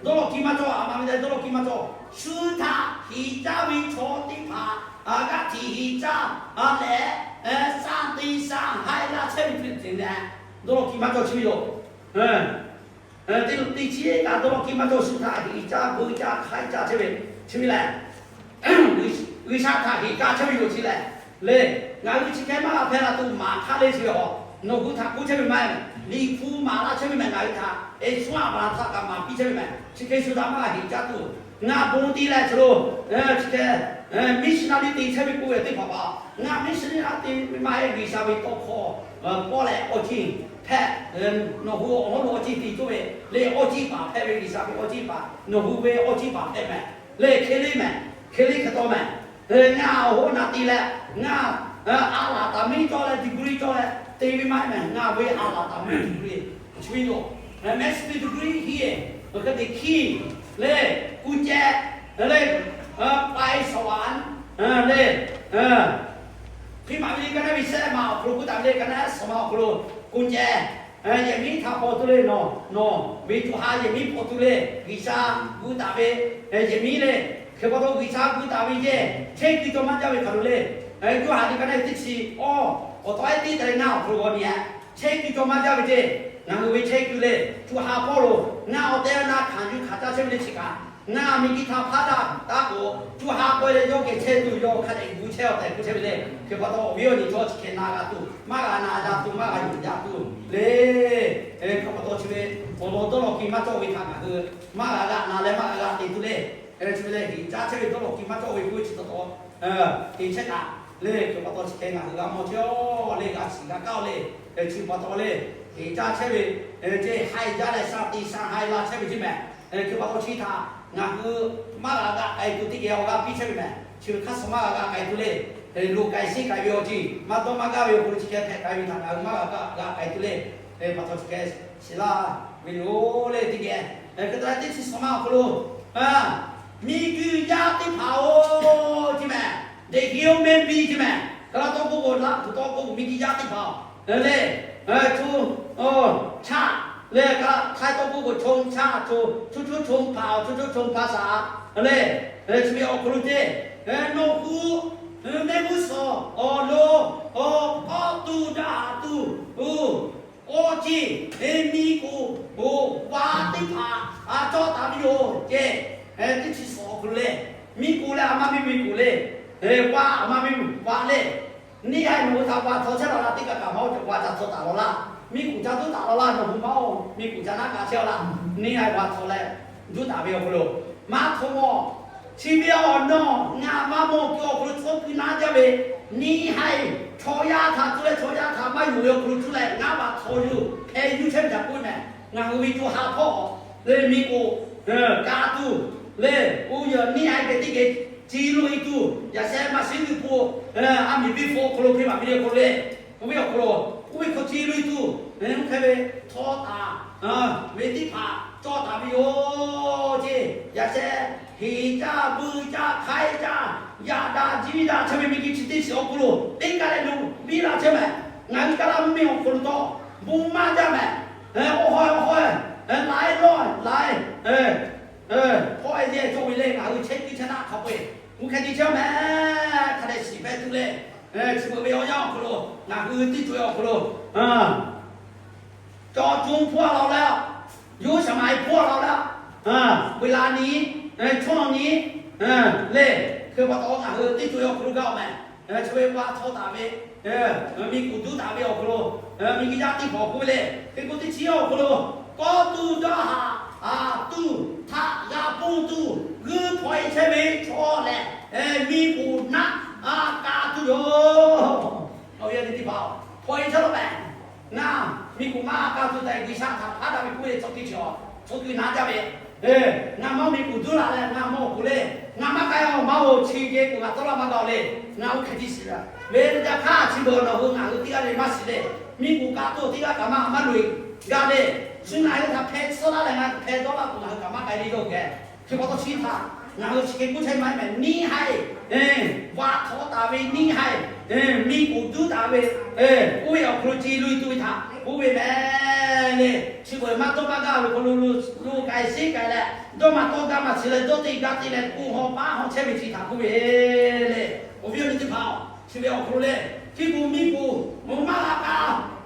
dawˇ law kuiˬ maˇ cawˇ, a ma ve leh dawˇ law kuiˬ maˇ cawˇ. Shu htaꞈ heˍ caˇ ve chaw teˇ hpaˍ g'aˇ hteꞈ heˍ caˇ leh, sha te sha haiˬ laˇ chehˇ ve hk'e te leh, dawˇ law kuiˬ maˇ cawˇ chi ve yoˬ. Teˇ lo teˇ chi kaꞈ dawˇ law kuiˬ maˇ cawˇ, shu htaꞈ heˍ caˇ beuꞈ caˇ hk'aiˉ caˇ chehˇ ve chi ve lehˬ, G'uiˬsha htaꞈ heˍ caˇ chehˇ ve yoˬ chi lehˬ. Le, ngaˬ hui chi hk'e maˇ g'a hpehꞈ la tuˬ maˍ hk'aˇ le chi ve a, nawˬ hui htaꞈ k'oˆ chehˇ ve maˇ heˆ. Liꞈ hpu maˍ laˇ chehˇ ve mehˬ ngaˬ hui htaꞈ, Eˍsuˆ Aˍbraˍhanˍ htaꞈ kaꞈ maˍ piˇ chehˇ ve mehˬ. Chi hk'e shu htaꞈ maˇ g'a heˍ caˇ tuˬ, ngaˬ bon te leh chi lo, chi hk'e missionary te chehˇ ve k'oˆ ve teˇ hpaˍ pa, ngaˬ missionary a te ve maˇ heˆ. G'uiˬsha ve tawˇ hkawˇ pawˆ leh awˬ ceuˬ hpehꞈ, nawˬ hui awˬ hawˉ lo awˬ ceuˬ te tuˬ ve le, awˬ ceuˬ paˍ hpehꞈ ve G'uiˬsha ve awˬ ceuˬ paˍ, nawˬ hui ve awˬ ceuˬ paˍ hpehꞈ mehˬ. Le hk'e le mehˬ, hk'e le hk'e taw mehˬ. Ngaˬ awˬ hawˉ naˍ te leh, ngaˬ a laˬ taˍ miˉ cawˇ leh degree cawˇ leh te ve maˇ heˆ mehˬ. Ngaˬ ve a laˬ taˍ miˉ degree chi ve yoˬ. Master's degree hiˆ, hk'e te hkiˇ le, กุญแจ le, ไปสวรรค์ le, hk'e maˍ ve le ka naˉ ve sehˉ ma awˬ hk'aw lo k'oˆ taˍ ve le, ka naˉ sawˍ ma awˬ hk'aw lo กุญแจ yehˬ miˉ htaꞈ paw tuˬ le, nawˬ, nawˬ ve co ha yehˬ miˉ paw tuˬ le, G'uiˬsha gu taˍ ve yehˬ miˉ le. Hk'e pa taw G'uiˬsha gu taˍ ve yehˬ chehˇ kuiˬ cawˇ maˇ jaˇ ve hk'aˬ lo le. Yoˇhanˬ liꞈ ka naˉ ve teˇ chi awˇ, awˬ taw ehˉ teˇ te leh ngaˇ awˬ hk'aw lo g'aw nyi a, chehˇ kuiˬ cawˇ maˇ jaˇ ve ceˇ. Ngaˬ hui ve chehˇ kuiˬ le, co ha hpawˇ lo ngaˇ awˬ tehˉ na hkanˍ yuˬ hkanˍ caˇ chehˇ ve le chi kaꞈ Ngaˬ miˬguiˬ htaꞈ hpaˇ daꞈ taˍ k'o, co ha k'oˆ leh yawˇ geh chehˇ tuˬ, yawˇ hk'a dehꞈ gu chehˇ-a tehꞈ k'oˆ chehˇ ve le. Hk'e pa taw awˬ viˉ awˬ nyi chaw chi hk'e na g'a tuˬ, maˇ g'a na g'a tuˬ, maˇ g'a yuˬ jaˇ tuˬ le. Hk'e pa taw chi ve awˬ lawn dawˇ law ki maˇ cawˇ ve htaꞈ ngaˬ hui maˇ g'a g'a na leh maˇ g'a g'a te tuˬ le. Chi ve lehˬ, heˍ caˇ chehˇ ve dawˇ law ki maˇ cawˇ ve k'oˆ ve chi taw taw, te chehˇ kaꞈ le. Hk'e pa taw chi hk'e ngaˬ hui g'a mawˬ chehˇ-a le, g'a shiˍ g'a kaˇ-a le. Chi pa taw le, heˍ caˇ chehˇ ve, ce haiˬ jaˇ leh sha te sha haiˬ la chehˇ ve ceˇ mehˍ. Hk'e pa taw chi htaꞈ ngaˬ hui maˇ g'a g'a k'ai tuˬ teˇ geh awˬ g'aˇ piˇ chehˇ ve mehˍ. Chi ve hk'aˇ suh maˇ g'a g'a k'ai tuˬ le. Lo k'ai sheˆ k'ai ve awˬ ceˇ, maˇ dawˇ maˇ gaˇ ve awˬ hk'aw lo chi hk'e hpehꞈ k'ai ve htaꞈ ngaˬ hui maˇ g'a g'a k'ai tuˬ le. Hk'e pa taw chi hk'e shiˍ laˇ ve yoˬ le teˇ geh. Hk'e te leh teˇ chi suhˍ ma awˬ hk'aw lo, miˬguiˬ yaˇ teˇ hpaˍ-oˬ ceˇ mehˍ. The human being ceˇ mehˍ. Kaˍ laˇ tawˇ k'oˆ k'o, laˇ tuˬ tawˇ k'oˆ k'o, miˬguiˬ yaˇ teˇ hpaˍ-oˬ le, co chaˇ le, Htaiˇ tawˇ k'oˆ k'o, ชนชาติ, co, co, co, ชนเผ่า, co, co, ชนภาษา le. Chi ve awˬ hk'aw lo ceˇ, nawˬ hui mehˆ g'uˇ suhˍ awˬ lawn awˬ k'awˇ tuˬ daꞈ tuˬ, awˬ ceˇ, miˬguiˬ, oˬ, wa teˇ hpaˍ cawˇ taˍ ve yoˬ ceˇ. Teˇ chi suhˍ awˬ hk'aw lo le, miˬguiˬ leh a maˇ miˇ miˬguiˬ le, wa a maˇ miˇ wa le. Neˇ haiˬ nawˬ hui htaꞈ wa htaw chehˇ la laˇ, teˇ kaꞈ kaꞈ maˇ oˬ, wa ca htaw taˍ law laˇ. Miˬguiˬ ca duˉ taˍ law laˇ, nawˬ hui maˇ oˬ, miˬguiˬ ca naˉ k'a chehˇ laˇ. Neˇ haiˬ wa htaw leh duˉ taˍ ve awˬ hk'aw lo maˇ htaw mawˬ. Chi ve awˬ nawˬ ngaˬ maˇ mawˬ tuˬ awˬ hk'aw lo tcuhˉ kuiˬ naˉ jaˇ ve, neˇ haiˬ chaw yaˇ htaꞈ cuˇ leh chaw yaˇ htaꞈ maˇ yonˍ ve awˬ hk'aw lo cuˇ leh ngaˬ maˇ htaw yuˬ hpeh yuˬ chehˇ ve htaꞈ k'oˆ mehˍ. Ngaˬ hui ve co ha hpawˇ le, miˬguiˬ ka tuˬ le, oˇ yaˬ neˇ haiˬ geh teˇ geh ci loꞈ e tuˬ, yaꞈ sheh maˇ shiˉ g'uiˬ po, a miˬ viˉ hpu awˬ hk'aw lo hpeˇ maˍ ve le awˬ hk'aw lo le, oˇ ve awˬ hk'aw lo oˇ ve hk'aw ci loꞈ e tuˬ, hk'e ve htawˇ taˍ ve teˇ hpaˍ cawˇ taˍ ve yoˬ ceˇ. Yaꞈ sheh heˍ caˇ, buiˇ caˇ, hk'aiˉ caˇ, yaꞈ daꞈ jiˇ daꞈ chehˇ ve miˬguiˬ chi teˇ shiˍ awˬ hk'aw lo teˇ kaˬ leh lo biˇ la chehˇ mehˍ. Ngaˬ hui kaˇ laˇ mvuhˇ miˬ awˬ hk'aw lo tawˇ bon maˇ jaˇ mehˍ. Awˬ hawehˬ awˬ hawehˬ laiˉ lawˇ laiˉ hpawˇ e cawˇ ve le, ngaˬ hui chehˇ kuiˬ chehˇ naˆ hk'a peu-eˬ, mvuhˇ hk'e te chehˇ mehˍ. Hk'a dehꞈ shiˍ hpeh tuˬ le. Chi beuꞈ ve awˬ yanˇ awˬ hk'aw lo ngaˬ hui teˇ co e awˬ hk'aw lo cawˬ co hpawˇ laˬ leh, Yoˇshaˍmaꞈ hpawˇ laˬ leh, Weˍlaˍniˆ, Chawˇnyiˆ le. Hk'e pa taw ngaˬ hui teˇ co e awˬ hk'aw lo gaˇ-oˬ mehˍ. Chi ve wa htaw taˍ ve, miˬguiˬ duˉ taˍ ve awˬ hk'aw lo, miˬguiˬ yaˇ teˇ hpaˍ k'oˆ ve le. Hk'e k'o teˇ chi awˬ hk'aw lo kawˇ tuˬ dawˇ haˍ tuˬ htaꞈ g'a ponˬ tuˬ g'uiˇ hpaw e chehˇ ve chaw lehˬ, miˬguiˬ naˆ ka tuˬ yoˬ. Awˬ viˉ awˬ nyi teˇ hpaˍ-oˬ, hpaw e chehˇ law mehˍ. Ngaˬ miˬguiˬ maˇ ka tuˬ tehꞈ G'uiˬsha htaꞈ haˉ daꞈ ve k'oˆ ve tcuh piˇ chi a, tcuh piˇ naˉ jaˇ ve, ngaˬ maˇ miˬguiˬ duˉ la leh ngaˬ maˇ awˬ k'oˍ le, ngaˬ maˇ k'ai-oˬ, maˇ oˬ, chi geh kuˬ g'a tawˆ laˇ maˇ g'a-oˬ le. Ngaˬ oˇ hk'e tiˇ shiˍ ve, ve yaꞈ hk'aˇ chi beuꞈ nawˬ hui ngaˬ hui teˇ g'aˇ le maˇ shiˍ le. Miˬguiˬ ka tuˬ teˇ g'aˇ kaꞈ maˇ maˇ loꞈ-e gaˇ le. Shu ngaˬ hui htaꞈ hpeh tcuhˉ laˇ leh ngaˬ hui hpeh dawˇ laˇ k'o ngaˬ hui kaꞈ maˇ k'ai le yawˇ geh. Hk'e pa taw chi htaꞈ ngaˬ hui chi hk'e k'oˆ chehˇ maˇ heˆ mehˍ. Neˇ haiˬ wa htaw taˍ ve neˇ haiˬ, miˬguiˬ duˉ taˍ ve, oˇ ve awˬ hk'aw lo ci loꞈ e tuˬ ve htaꞈ k'oˆ ve mehˍ le. Chi beuꞈ maˇ dawˇ maˇ gaˇ ve hk'aw lo lo k'ai sheˆ k'ai leh, dawˇ maˇ tawˇ gaˇ maˇ shiˍ leh dawˇ te gaˇ te leh k'oˆ haw paˉ haw chehˇ ve chi htaꞈ k'oˆ ve le. Awˬ viˉ awˬ nyi teˇ hpaˍ-oˬ, chi ve awˬ hk'aw lo le, hk'e k'o miˬguiˬ maˇ la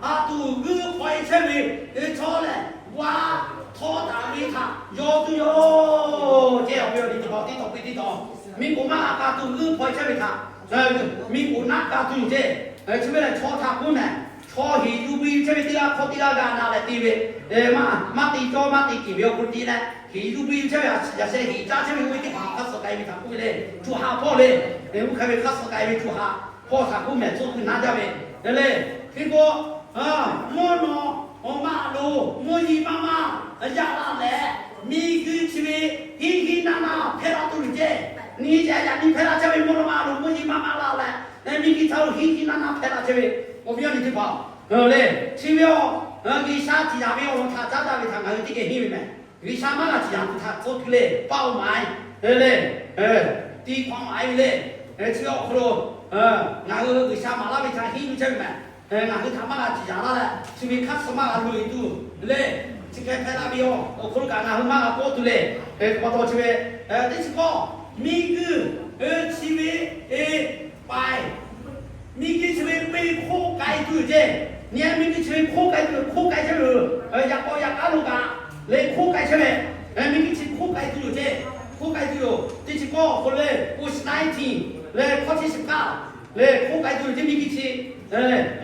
ka tuˬ g'uiˇ hpaw e chehˇ ve chaw lehˬ, wa htaw taˍ ve htaꞈ yaw tuˬ yoˬ ceˇ. Awˬ viˉ awˬ nyi teˇ hpaˍ, teˇ taw piˇ teˇ taw, miˬguiˬ maˇ la ka tuˬ g'uiˇ hpaw e chehˇ ve htaꞈ, miˬguiˬ naˆ ka tuˬ yoˬ ceˇ. Chi ve lehˬ chaw htaꞈ k'oˆ mehˍ. Chaw heˍ yuˬ buiˇ chehˇ ve teˇ g'aˇ hkawˇ teˇ g'aˇ g'a na leh te ve, maˇ maˇ te cawˇ maˇ te keˬ ve awˬ hk'aw lo te leh heˍ yuˬ buiˇ chehˇ ve, yaꞈ sheh heˍ caˇ chehˇ ve oˇ ve teˇ hpaˍ hk'aˇ suh k'ai ve htaꞈ k'oˆ ve le. Co ha hpawˇ le, oˇ hk'e ve hk'aˇ suh k'ai ve co ha hpawˇ htaꞈ k'oˆ mehˍ, tcuh kuiˬ naˉ jaˇ ve le. Hk'e k'o, mvuhˇ naw awˬ ma lo mvuhˇ yeˬ maˇ maˇ yaꞈ la leh, miˬguiˬ chi ve hiˆ hiˆ naˆ naˆ hpehˇ la tuˬ yoˬ ceˇ. Nyi ca yaꞈ nyi hpehˇ la chehˇ ve mvuhˇ naw ma lo mvuhˇ yeˬ maˇ maˇ la leh, miˬguiˬ htaꞈ lo hiˆ hiˆ naˆ naˆ hpehˇ la chehˇ ve, awˬ viˉ awˬ nyi teˇ hpaˍ-oˬ, le, chi ve awˬ, G'uiˬsha ciˍ yanˍ ve awˬ lawn htaꞈ caˉ daꞈ ve htaꞈ ngaˬ hui teˇ geh henˇ ve mehˍ. G'uiˬsha maˇ g'a ciˍ yanˍ tuˬ htaꞈ tcuh kuiˬ le, paˇ-oˬ maˍ-e le, tiꞈ hk'awꞈ maˍ-e ve le. Chi ve awˬ hk'aw lo ngaˬ hui G'uiˬsha maˍ laˇ ve htaꞈ henˇ yuˬ chehˇ ve mehˍ. Ngaˬ hui htaꞈ maˇ g'a ciˍ yanˍ laˇ leh, chi ve hk'aˇ suh maˇ g'a loꞈ e tuˬ le. Chi hk'e hpehˇ la ve yoˬ. Awˬ hk'aw lo kaꞈ ngaˬ hui maˇ g'a kawˆ tuˬ le. Hk'e pa taw chi ve teˇ chi kawˆ, miˬguiˬ chi ve paiˍ, miˬguiˬ chi ve peˇ hk'oˆ k'ai tuˬ yoˬ ceˇ. Nyi-a miˬguiˬ chi ve hk'oˆ k'ai tuˬ yoˬ, hk'oˆ k'ai chehˇ ve yoˬ. Yaꞈ k'aw yaꞈ k'aˉ lo kaꞈ le hk'oˆ k'ai chehˇ ve, miˬguiˬ chi hk'oˆ k'ai tuˬ yoˬ ceˇ. hk'oˆ k'ai tuˬ yoˬ. Teˇ chi kawˇ awˬ hk'aw lo lehˬ, COVID nineteen lehˬ, hkawˇ chi shiˍ hk'aˇ lehˬ, hk'oˆ k'ai tuˬ yoˬ. Teˇ miˬguiˬ chi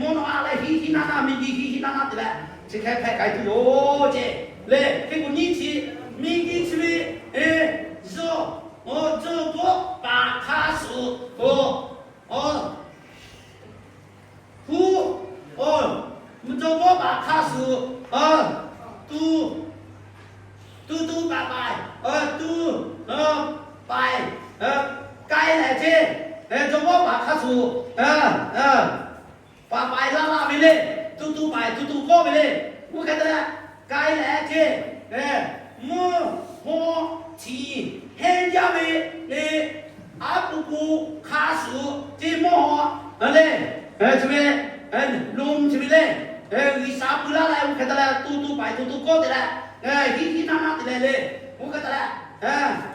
mawˇ nawˉ a leh hiˉ hiˉ naˇ naˇ, miˬguiˬ hiˉ hiˉ naˇ naˇ te leh, chi hk'e hpehꞈ k'ai tuˬ yoˬ ceˇ. Lehˬ, hk'e k'o nyiˇ chi, miˬguiˬ chi ve zuhꞈ, zuhꞈ kawˆ paˍ hk'a shuˍ, huˉ, zuhꞈ kawˆ paˍ hk'a shuˍ, tu, tu tu paˍ paiˍ, tu, paiˍ, k'ai lehˬ ceˇ, zuhꞈ kawˆ paˍ hk'a shuˍ, paˍ paiˍ laˇ laˇ ve le, tu tu paiˍ tu tu kawˆ ve le. Oˇ hk'e te leh, k'ai lehˬ ceˇ, mvuhˇ haw htiˍ hehnˇ jaˇ ve le, aˉ pu pu hk'a shuˍ ceˇ, mvuhˇ haw le, chi ve, lo mvuh chi ve le, G'uiˬsha pu laˇ leh, oˇ hk'e te leh tu tu paiˍ tu tu kawˆ te leh, hiˉ hiˉ naˇ naˇ te leh le, oˇ hk'e te leh,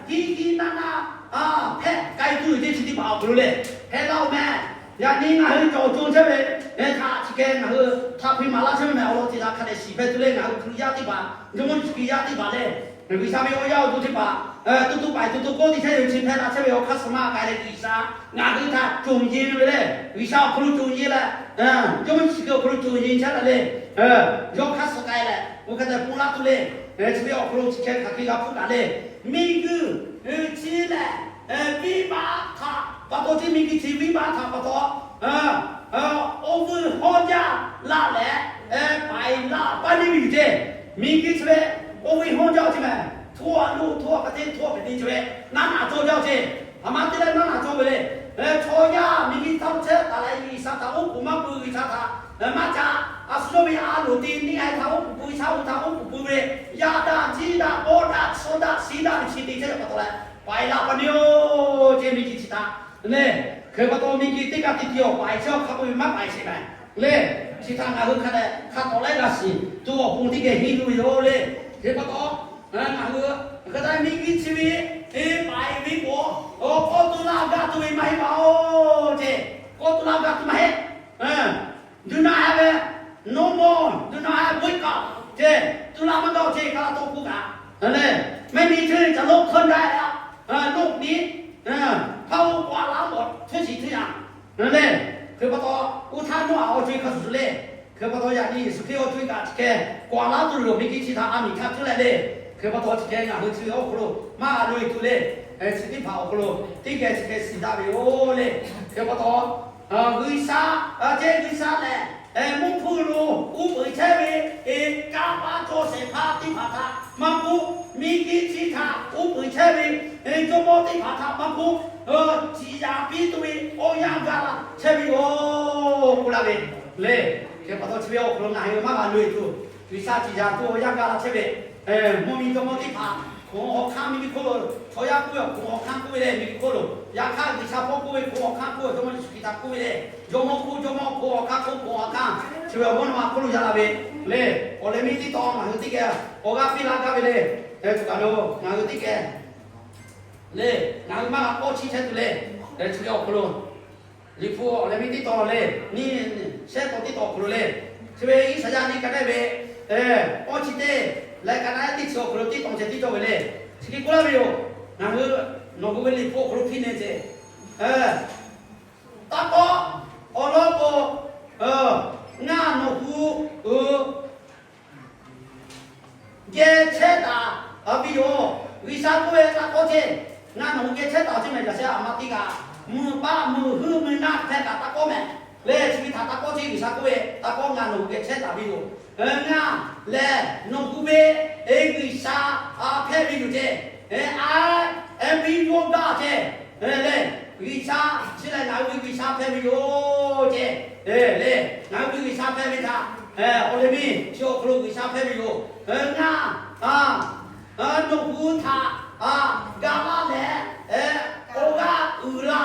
hiˉ hiˉ naˇ naˇ hpehꞈ k'ai tuˬ yoˬ ceˇ. Chi teˇ hpaˍ awˬ hk'aw lo lehˬ, hpehꞈ laˇ-oˬ meh. Yaꞈ nyi ngaˬ hui cawˬ co chehˇ ve htaꞈ chi keh ngaˬ hui htaꞈ hpe maˍ laˇ chehˇ ve meh. Awˬ lawn teˇ g'aˇ hk'a dehꞈ shiˍ hpehꞈ tuˬ le. Ngaˬ hui Hkriꞈ yaˇ teˇ hpaˍ, Jawˇmawˇ Yeˍsuˆ Hkriꞈ yaˇ teˇ hpaˍ lehˬ, G'uiˬsha ve awˬ yaˇ awˬ to teˇ hpaˍ, tu tu paiˍ tu tu kawˆ te chehˇ yoˬ. Chi hpehꞈ la chehˇ ve awˬ hk'aˇ suh maˇ k'ai leh, G'uiˬsha ngaˬ hui htaꞈ conˬ yeˬ ve le. G'uiˬsha awˬ hk'aw lo conˬ yeˬ leh, Jawˇmawˇ Yeˍsuˆ Hkriꞈ awˬ hk'aw lo conˬ yeˬ chehˇ la le. Yawˇ hk'aˇ suh k'ai leh, oˇ hk'e te pun laˇ tuˬ le. Chi ve awˬ hk'aw lo chi hk'e hk'aˬ hk'e g'a hpuˇ kaꞈ le, miˬguiˬ chi lehˬ, venˇbaˆ htaꞈ pa taw ceˇ, miˬguiˬ chi venˇbaˆ htaꞈ pa taw, oˇ vuiˇ hawˇ jaˇ laˇ leh, paiˍ laˇ paˇ neˇ ve yoˬ ceˇ. Miˬguiˬ chi ve oˇ vuiˇ hawˇ jaˇ ceˇ meh. Hto a lo hto a ka te hto a pehꞈ te chi ve naˉ naˍ cawˇ jaˇ ceˇ. Aˬ ma te leh naˉ naˍ cawˇ ve le. Chaw yaˇ miˬguiˬ htaꞈ chehˇ taˍ leh, G'uiˬsha htaꞈ oˉ k'oˍ maˇ pui, G'uiˬsha htaꞈ maˇ ca, a shu yawˇ ve a loˍ te neˇ a htaꞈ oˉ k'oˍ pui, shaˉ hoꞈ htaꞈ oˉ k'oˍ pui ve, yaˇ daꞈ jiˇ daꞈ pawˇ daꞈ chaw daꞈ shiˍ daꞈ ve chi te chehˇ ve pa taw leh, paiˍ laˇ paˇ neˇ-oˬ ceˇ, miˬguiˬ chi htaꞈ le. Hk'e pa taw miˬguiˬ teˇ kaꞈ teˇ tiˉ awˬ paiˍ chehˇ awˬ hk'a peu-eˬ maˇ paiˍ sheˍ meh le. Chi htaꞈ ngaˬ hui hk'a dehꞈ hk'a tawˍ leh g'a shiˍ tuˬ awˬ pon teˇ geh henˇ tuˬ ve yoˬ le. Hk'e pa taw, ngaˬ hui hk'e te miˬguiˬ chi ve paiˍ ve k'o, kawˆ tu laˇ gaˇ tuˬ ve maˇ heˆ paˍ-oˬ ceˇ. Kawˆ tu laˇ gaˇ tuˬ maˇ heˆ. Nduˬ naꞈ ha ve, no more, nduˬ naꞈ ha ve k'oˆ kaꞈ ceˇ, tu laˇ maˇ gaˇ-oˬ ceˇ, ka la tawˇ k'oˆ kaꞈ le. ไม่มีชื่อจะลุกขึ้นได้แล้ว โลกนี้ พระองค์กวาดล้างหมดทุกสิ่งทุกอย่าง le. Hk'e pa taw, oˇ htaˇ nawˇ aꞈ awˬ co-e hk'a shuˍ shuˍ le. Hk'e pa taw, yaꞈ nyi Yeˍsuˆ Hkriꞈ awˬ co-e kaꞈ chi hk'e k'awꞈ laˇ tuˬ loˬ, miˬguiˬ chi htaꞈ a miˍ htaꞈ cuˇ leh le. Hk'e pa taw, chi hk'e ngaˬ hui chi ve awˬ hk'aw lo maˇ g'a loꞈ-e tuˬ le. Chi teˇ hpaˍ awˬ hk'aw lo teˇ geh chi hk'e shiˍ daꞈ ve yoˬ le. Hk'e pa taw, G'uiˬsha, ceˇ G'uiˬsha lehˬ, mvuhˇ hpeuˇ lo uˉ peunˍ chehˇ ve, kanˇ paˆ cawˇ shehˍ hpaˇ teˇ hpaˍ htaꞈ maˇ k'oˆ, miˬguiˬ chi htaꞈ uˉ peunˍ chehˇ ve jawˇmawˇ teˇ hpaˍ htaꞈ maˇ k'oˆ, ciˍ yanˍ piˇ tuˬ ve awˬ yanˇ gaˬ la chehˇ ve yoˬ k'oˆ laˇ ve le. Hk'e pa taw, chi ve awˬ hk'aw lo ngaˬ hui maˇ g'a loꞈ-e tuˬ, G'uiˬsha ciˍ yanˍ tuˬ awˬ yanˇ gaˬ la chehˇ ve mvuhˇ miˬ jawˇmawˇ teˇ hpaˍ, hk'oˆ awˬ hk'aˇ miˬguiˬ hk'oˆ lo, chaw yaˇ k'oˆ ve hk'oˆ awˬ hk'aˇ k'oˆ ve le, miˬguiˬ hk'oˆ lo, yaꞈ hk'aˇ G'uiˬsha hpawˇ k'oˆ ve hk'oˆ awˬ hk'aˇ k'oˆ ve, Jawˇmawˇ Yeˍsuˆ Hkriꞈ htaꞈ k'oˆ ve le, jawˇmawˇ hk'oˆ jawˇmawˇ, hk'oˆ awˬ hk'aˇ hk'oˆ hk'oˆ awˬ hk'aˇ, chi ve awˬ mawˇ nawˬ ma hk'oˆ lo yaꞈ la ve le. Awˬ leh miˇ teˇ tawn ngaˬ hui teˇ geh awˬ g'aˇ piˇ laˇ gaˇ ve le. Hk'e tuˬ kaꞈ lo ngaˬ hui teˇ geh le, ngaˬ hui maˇ g'a k'awˇ chiˇ chehˇ tuˬ le. Chi ve awˬ hk'aw lo Liꞈ hpu awˬ leh miˇ teˇ tawn le, nyiˇ shehˆ tawn teˇ tawn awˬ hk'aw lo le, chi ve Iˉsaˍyaˆ nyi ka neˉ ve awˇ chi teˇ leh ka naˉ teˇ chi awˬ hk'aw lo teˇ tawn ceh tiˉ cawˇ ve le. Chi hk'e k'oˆ laˇ ve yoˬ. Ngaˬ hui nawˬ hui ve Liꞈ hpu awˬ hk'aw lo hpiˇ ne ceh, taˇ kawˆ, awˬ lawn k'o, ngaˬ nawˬ hui geh chehˇ taˍ ve yoˬ. G'uiˬsha k'oˆ ve taˇ kawˆ ceˇ, ngaˬ nawˬ hui geh chehˇ taˍ ceˇ meh. Yaꞈ sheh aˬ ma teˇ g'aˇ meuꞈ paˆ meuꞈ huˉ meuꞈ naˆ hpehˇ kaꞈ taˇ kawˆ meh le. Chi ve htaꞈ taˇ kawˆ ceˇ, G'uiˬsha k'oˆ ve taˇ kawˆ, ngaˬ nawˬ hui geh chehˇ taˍ ve yoˬ. Ngaˬ lehˬ nawˬ hui ve G'uiˬsha hpehˇ ve yoˬ ceˇ. A, biˇ yawˇ gaˇ ceˇ le. G'uiˬsha chi lehˬ ngaˬ hui ve G'uiˬsha hpehˇ ve yoˬ ceˇ le. Ngaˬ hui ve G'uiˬsha hpehˇ ve htaꞈ awˬ leh miˇ chi awˬ hk'aw lo G'uiˬsha hpehˇ ve yoˬ. Ngaˬ nawˬ hui htaꞈ ga laˇ leh awˬ g'aˇ uiˍ la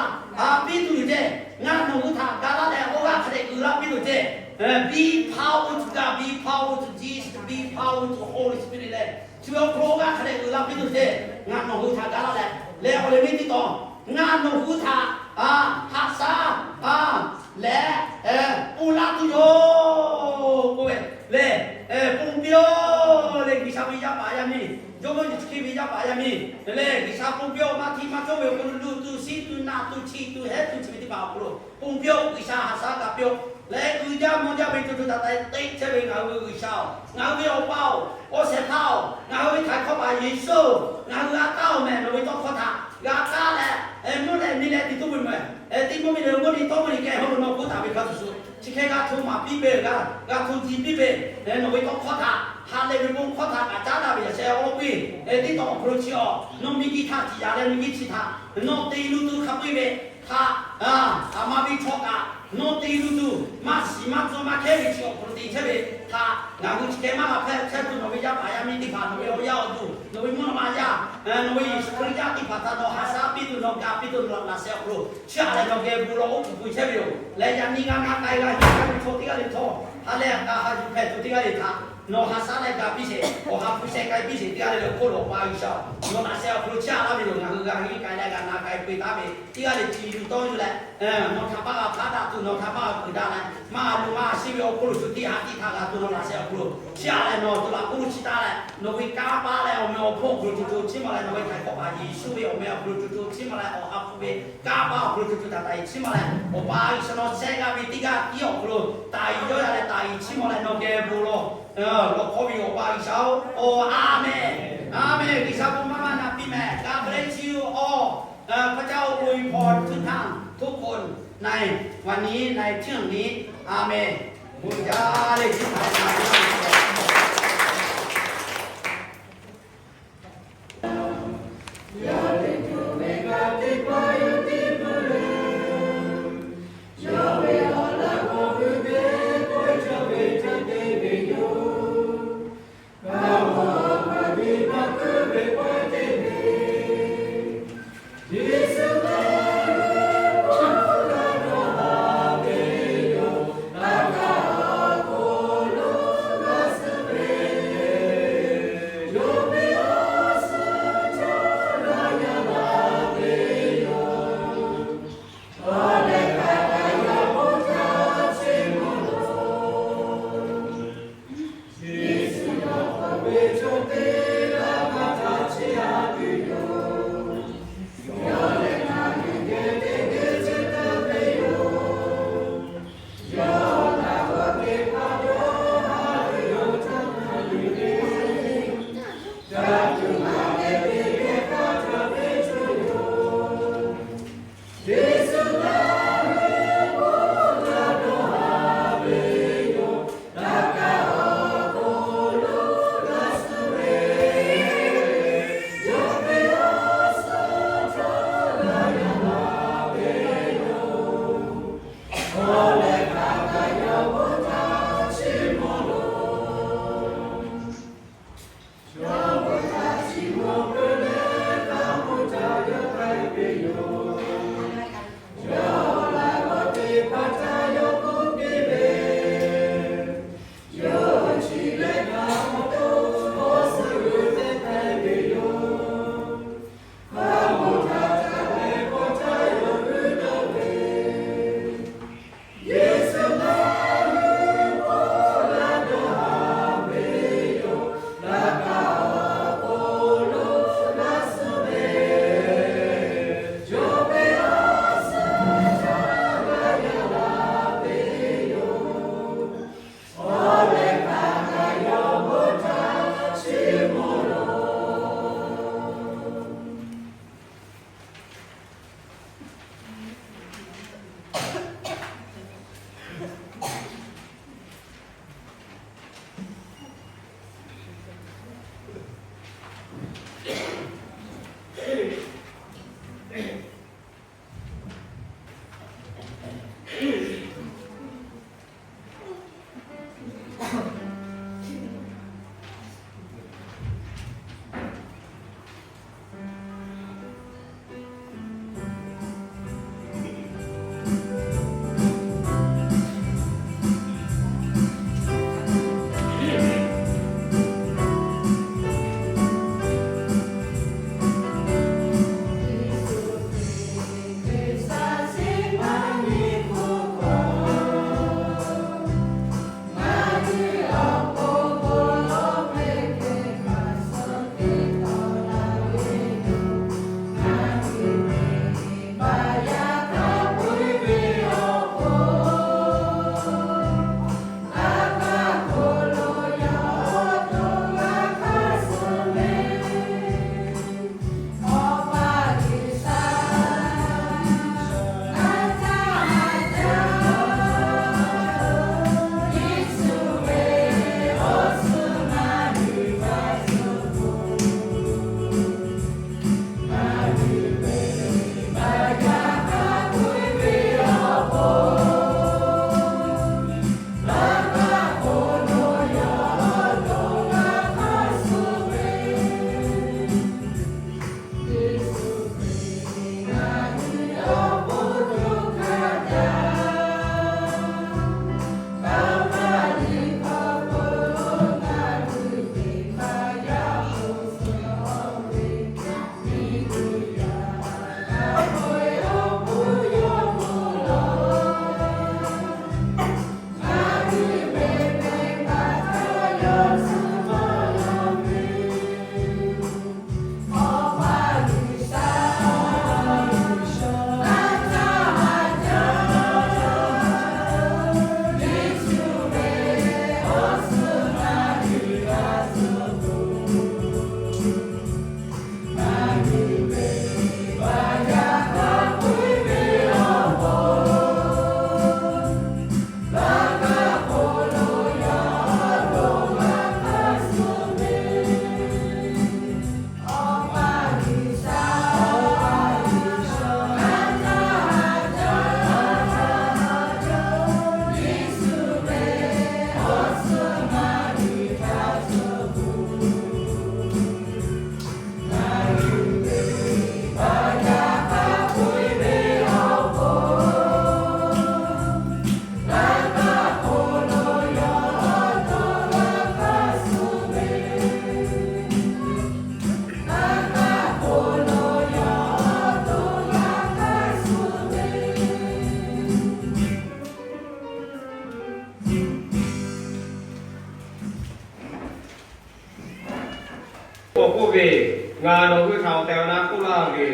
piˇ tuˬ yoˬ ceˇ. Ngaˬ nawˬ hui htaꞈ ga laˇ leh awˬ g'aˇ hk'a dehꞈ uiˍ la piˇ tuˬ ceˇ. Be power to God, be power to Jesus, be power to Holy Spirit leh, chi ve awˬ hk'aw lo awˬ g'aˇ hk'a dehꞈ uiˍ la piˇ tuˬ ceˇ. Ngaˬ nawˬ hui htaꞈ ga laˇ leh, leh awˬ leh miˇ teˇ tawn, ngaˬ nawˬ hui htaꞈ haꞈ shaˉ leh ponˬ laˇ tuˬ yoˬ k'oˆ ve le. Ponˬ piˇ-oˆ le, G'uiˬsha ve yaˇ paˍ yaˇ miˇ, Jawˇmawˇ Yeˍsuˆ Hkriꞈ ve yaˇ paˍ yaˇ miˇ le, G'uiˬsha ponˬ tuˬ chi tuˬ hehˉ tuˬ chi ve teˇ hpaˍ awˬ hk'aw lo ponˬ piˇ-oˆ. G'uiˬsha haꞈ shaˉ kaꞈ piˇ-oˆ. Leh uiˍ jaˇ mvuh jaˇ ve co co taiˍ taiˍ teˇ chehˇ ve ngaˬ hui ve G'uiˬsha-oˬ, ngaˬ hui ve Awˬ pa-oˬ, awˬ shehˍ hpaˇ-oˬ, ngaˬ hui ve Htaiˍ hkawˇ paˍ Yeˍsuˆ, ngaˬ hui g'a kaˇ-oˬ mehˍ nawˬ ve tawˇ hkawˇ htaꞈ. G'a kaˇ leh, mvuhˇ leh miˬ leh tiꞈ tuˉ ve mehˍ, teˇ mvuhˇ miˬ leh mvuhˇ miˬ tawˇ mvuhˇ miˬ keh hawˉ lo nawˬ k'oˆ taˍ ve hk'a shuˍ shuˍ, chi hk'e g'a hto maˍ piˇ ve, g'a hto ji piˇ ve, nawˬ ve tawˇ hkawˇ htaꞈ, ha lehˬ ve bon hkawˇ htaꞈ kaꞈ caˉ daꞈ ve yaꞈ sheh awˬ lawn piˇ, teˇ tawn awˬ hk'aw lo chi awˬ nawˬ miˬ guiˬ htaꞈ ciˍ yaꞈ leh miˬ guiˬ chi htaꞈ nawˬ te lu tuˬ hk'a peu-eˬ ve htaꞈ, aˬ ma ve chaw kaꞈ nawˬ te lu tuˬ maˇ shiˍ maˇ tcuh maˇ hkehˉ ve chi awˬ hk'aw lo te chehˇ ve htaꞈ ngaˬ hui chi hk'e maˇ g'a hpehꞈ chehˇ tuˬ, nawˬ ve yaˇ paˍ yaˇ miˇ teˇ hpaˍ, nawˬ ve awˬ yaˇ awˬ duˬ, nawˬ ve mvuhˇ naw ma yaˇ, nawˬ ve Yeˍsuˆ Hkriꞈ yaˇ teˇ hpaˍ htaꞈ nawˬ haꞈ shaˉ piˇ tuˬ, nawˬ ga piˇ tuˬ, nawˬ laꞈ sheh awˬ hk'aw lo chiˇ aꞈ leh nawˬ geh bon lawˬ oˉ k'oˍ pui chehˇ ve yoˬ. Leh yaꞈ nyi g'a na k'ai g'a hiˆ k'ai ve chaw teˇ g'aˇ le htawˇ, ha lehˬ kaꞈ ha yuˬ hpehꞈ tuˬ teˇ g'aˇ le htaꞈ nawˬ haꞈ shaˉ leh ga piˇ sheˍ, awˬ ha hpu sheh k'ai piˇ sheˍ, teˇ g'aˇ le le awˬ hk'oˆ lo Awˬ pa G'uiˬsha-oˬ, nawˬ laꞈ sheh awˬ hk'aw lo chiˇ aꞈ laˇ ve yoˬ. Ngaˬ hui g'a hiˆ k'ai leh g'a na k'ai pui taˉ ve teˇ g'aˇ le chi yuˬ tawˇ yuˬ leh, nawˬ htaꞈ maˇ g'a hpaˇ daꞈ tuˬ, nawˬ htaꞈ maˇ g'a guiˬ daꞈ leh, maˇ g'a lo maˇ g'a shiˉ ve awˬ hk'oˆ lo shu teˇ ha tiˇ htaꞈ g'a tuˬ nawˬ laꞈ sheh awˬ hk'aw lo chiˇ aꞈ leh nawˬ tuˬ laꞈ k'oˆ lo chi taˍ leh, nawˬ ve kanˇ paˆ leh awˬ meh awˬ hponˇ awˬ hk'aw lo co co chiˇ mvuh leh, nawˬ ve Htaiˍ hkawˇ paˍ Yeˍsuˆ ve awˬ meh awˬ hk'aw lo co co chiˇ mvuh leh, awˬ ha hpu ve kanˇ paˆ awˬ hk'aw lo co co taiˍ taiˍ chiˇ mvuh leh, Awˬ pa G'uiˬsha nawˬ sheh g'a ve teˇ g'aˇ tiˉ awˬ hk'aw lo taiˍ yawˇ yaꞈ leh taiˍ chiˇ mvuh leh nawˬ geh bon lawˬ, lawˬ hkawˇ ve yoˬ Awˬ pa G'uiˬsha-oˬ. Aˍmenˍ. Aˍmenˍ. G'uiˬsha bon maˇ maˇ na piˇ mehˍ. God bless you all. พระเจ้าอวยพรทุกท่านทุกคนในวันนี้ในเที่ยงนี้ อาเมน Bon jaˇ le, chi htaꞈ na piˇ-oˆ. Oˇ ve, ngaˬ nawˬ hui htaꞈ awˬ tehˬ awˬ na k'oˆ laˇ ve,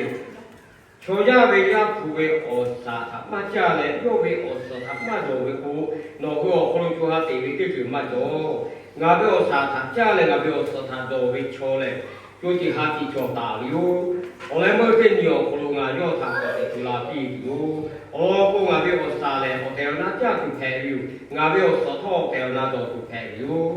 chaw yaˇ ve Yaˇ hpu ve awˬ shaˍ htaꞈ maˇ caˇ leh, yawˇ ve awˬ suhˍ htaꞈ maˇ dawˬ ve k'o, nawˬ hui awˬ hk'aw lo co ha teꞈ ve teˇ ceuˬ maˇ cawˬ. Ngaˬ ve awˬ shaˍ htaꞈ caˇ leh ngaˬ ve awˬ suhˍ htaꞈ dawˬ ve chaw lehˬ, co tiꞈ ha tiꞈ cawˬ taˍ ve yoˬ. Awˬ leh meuˇ teˇ nyi awˬ hk'aw lo ngaˬ yawˇ htaꞈ k'awꞈ teꞈ tuˬ la piˇ tuˬ yoˬ. Awˬ lawn k'o, ngaˬ ve awˬ shaˍ lehˬ awˬ tehˬ awˬ na caˇ tuˬ hpehꞈ ve yoˬ. Ngaˬ ve awˬ suhˍ htawˇ awˬ tehˬ awˬ na dawˬ tuˬ hpehꞈ ve yoˬ.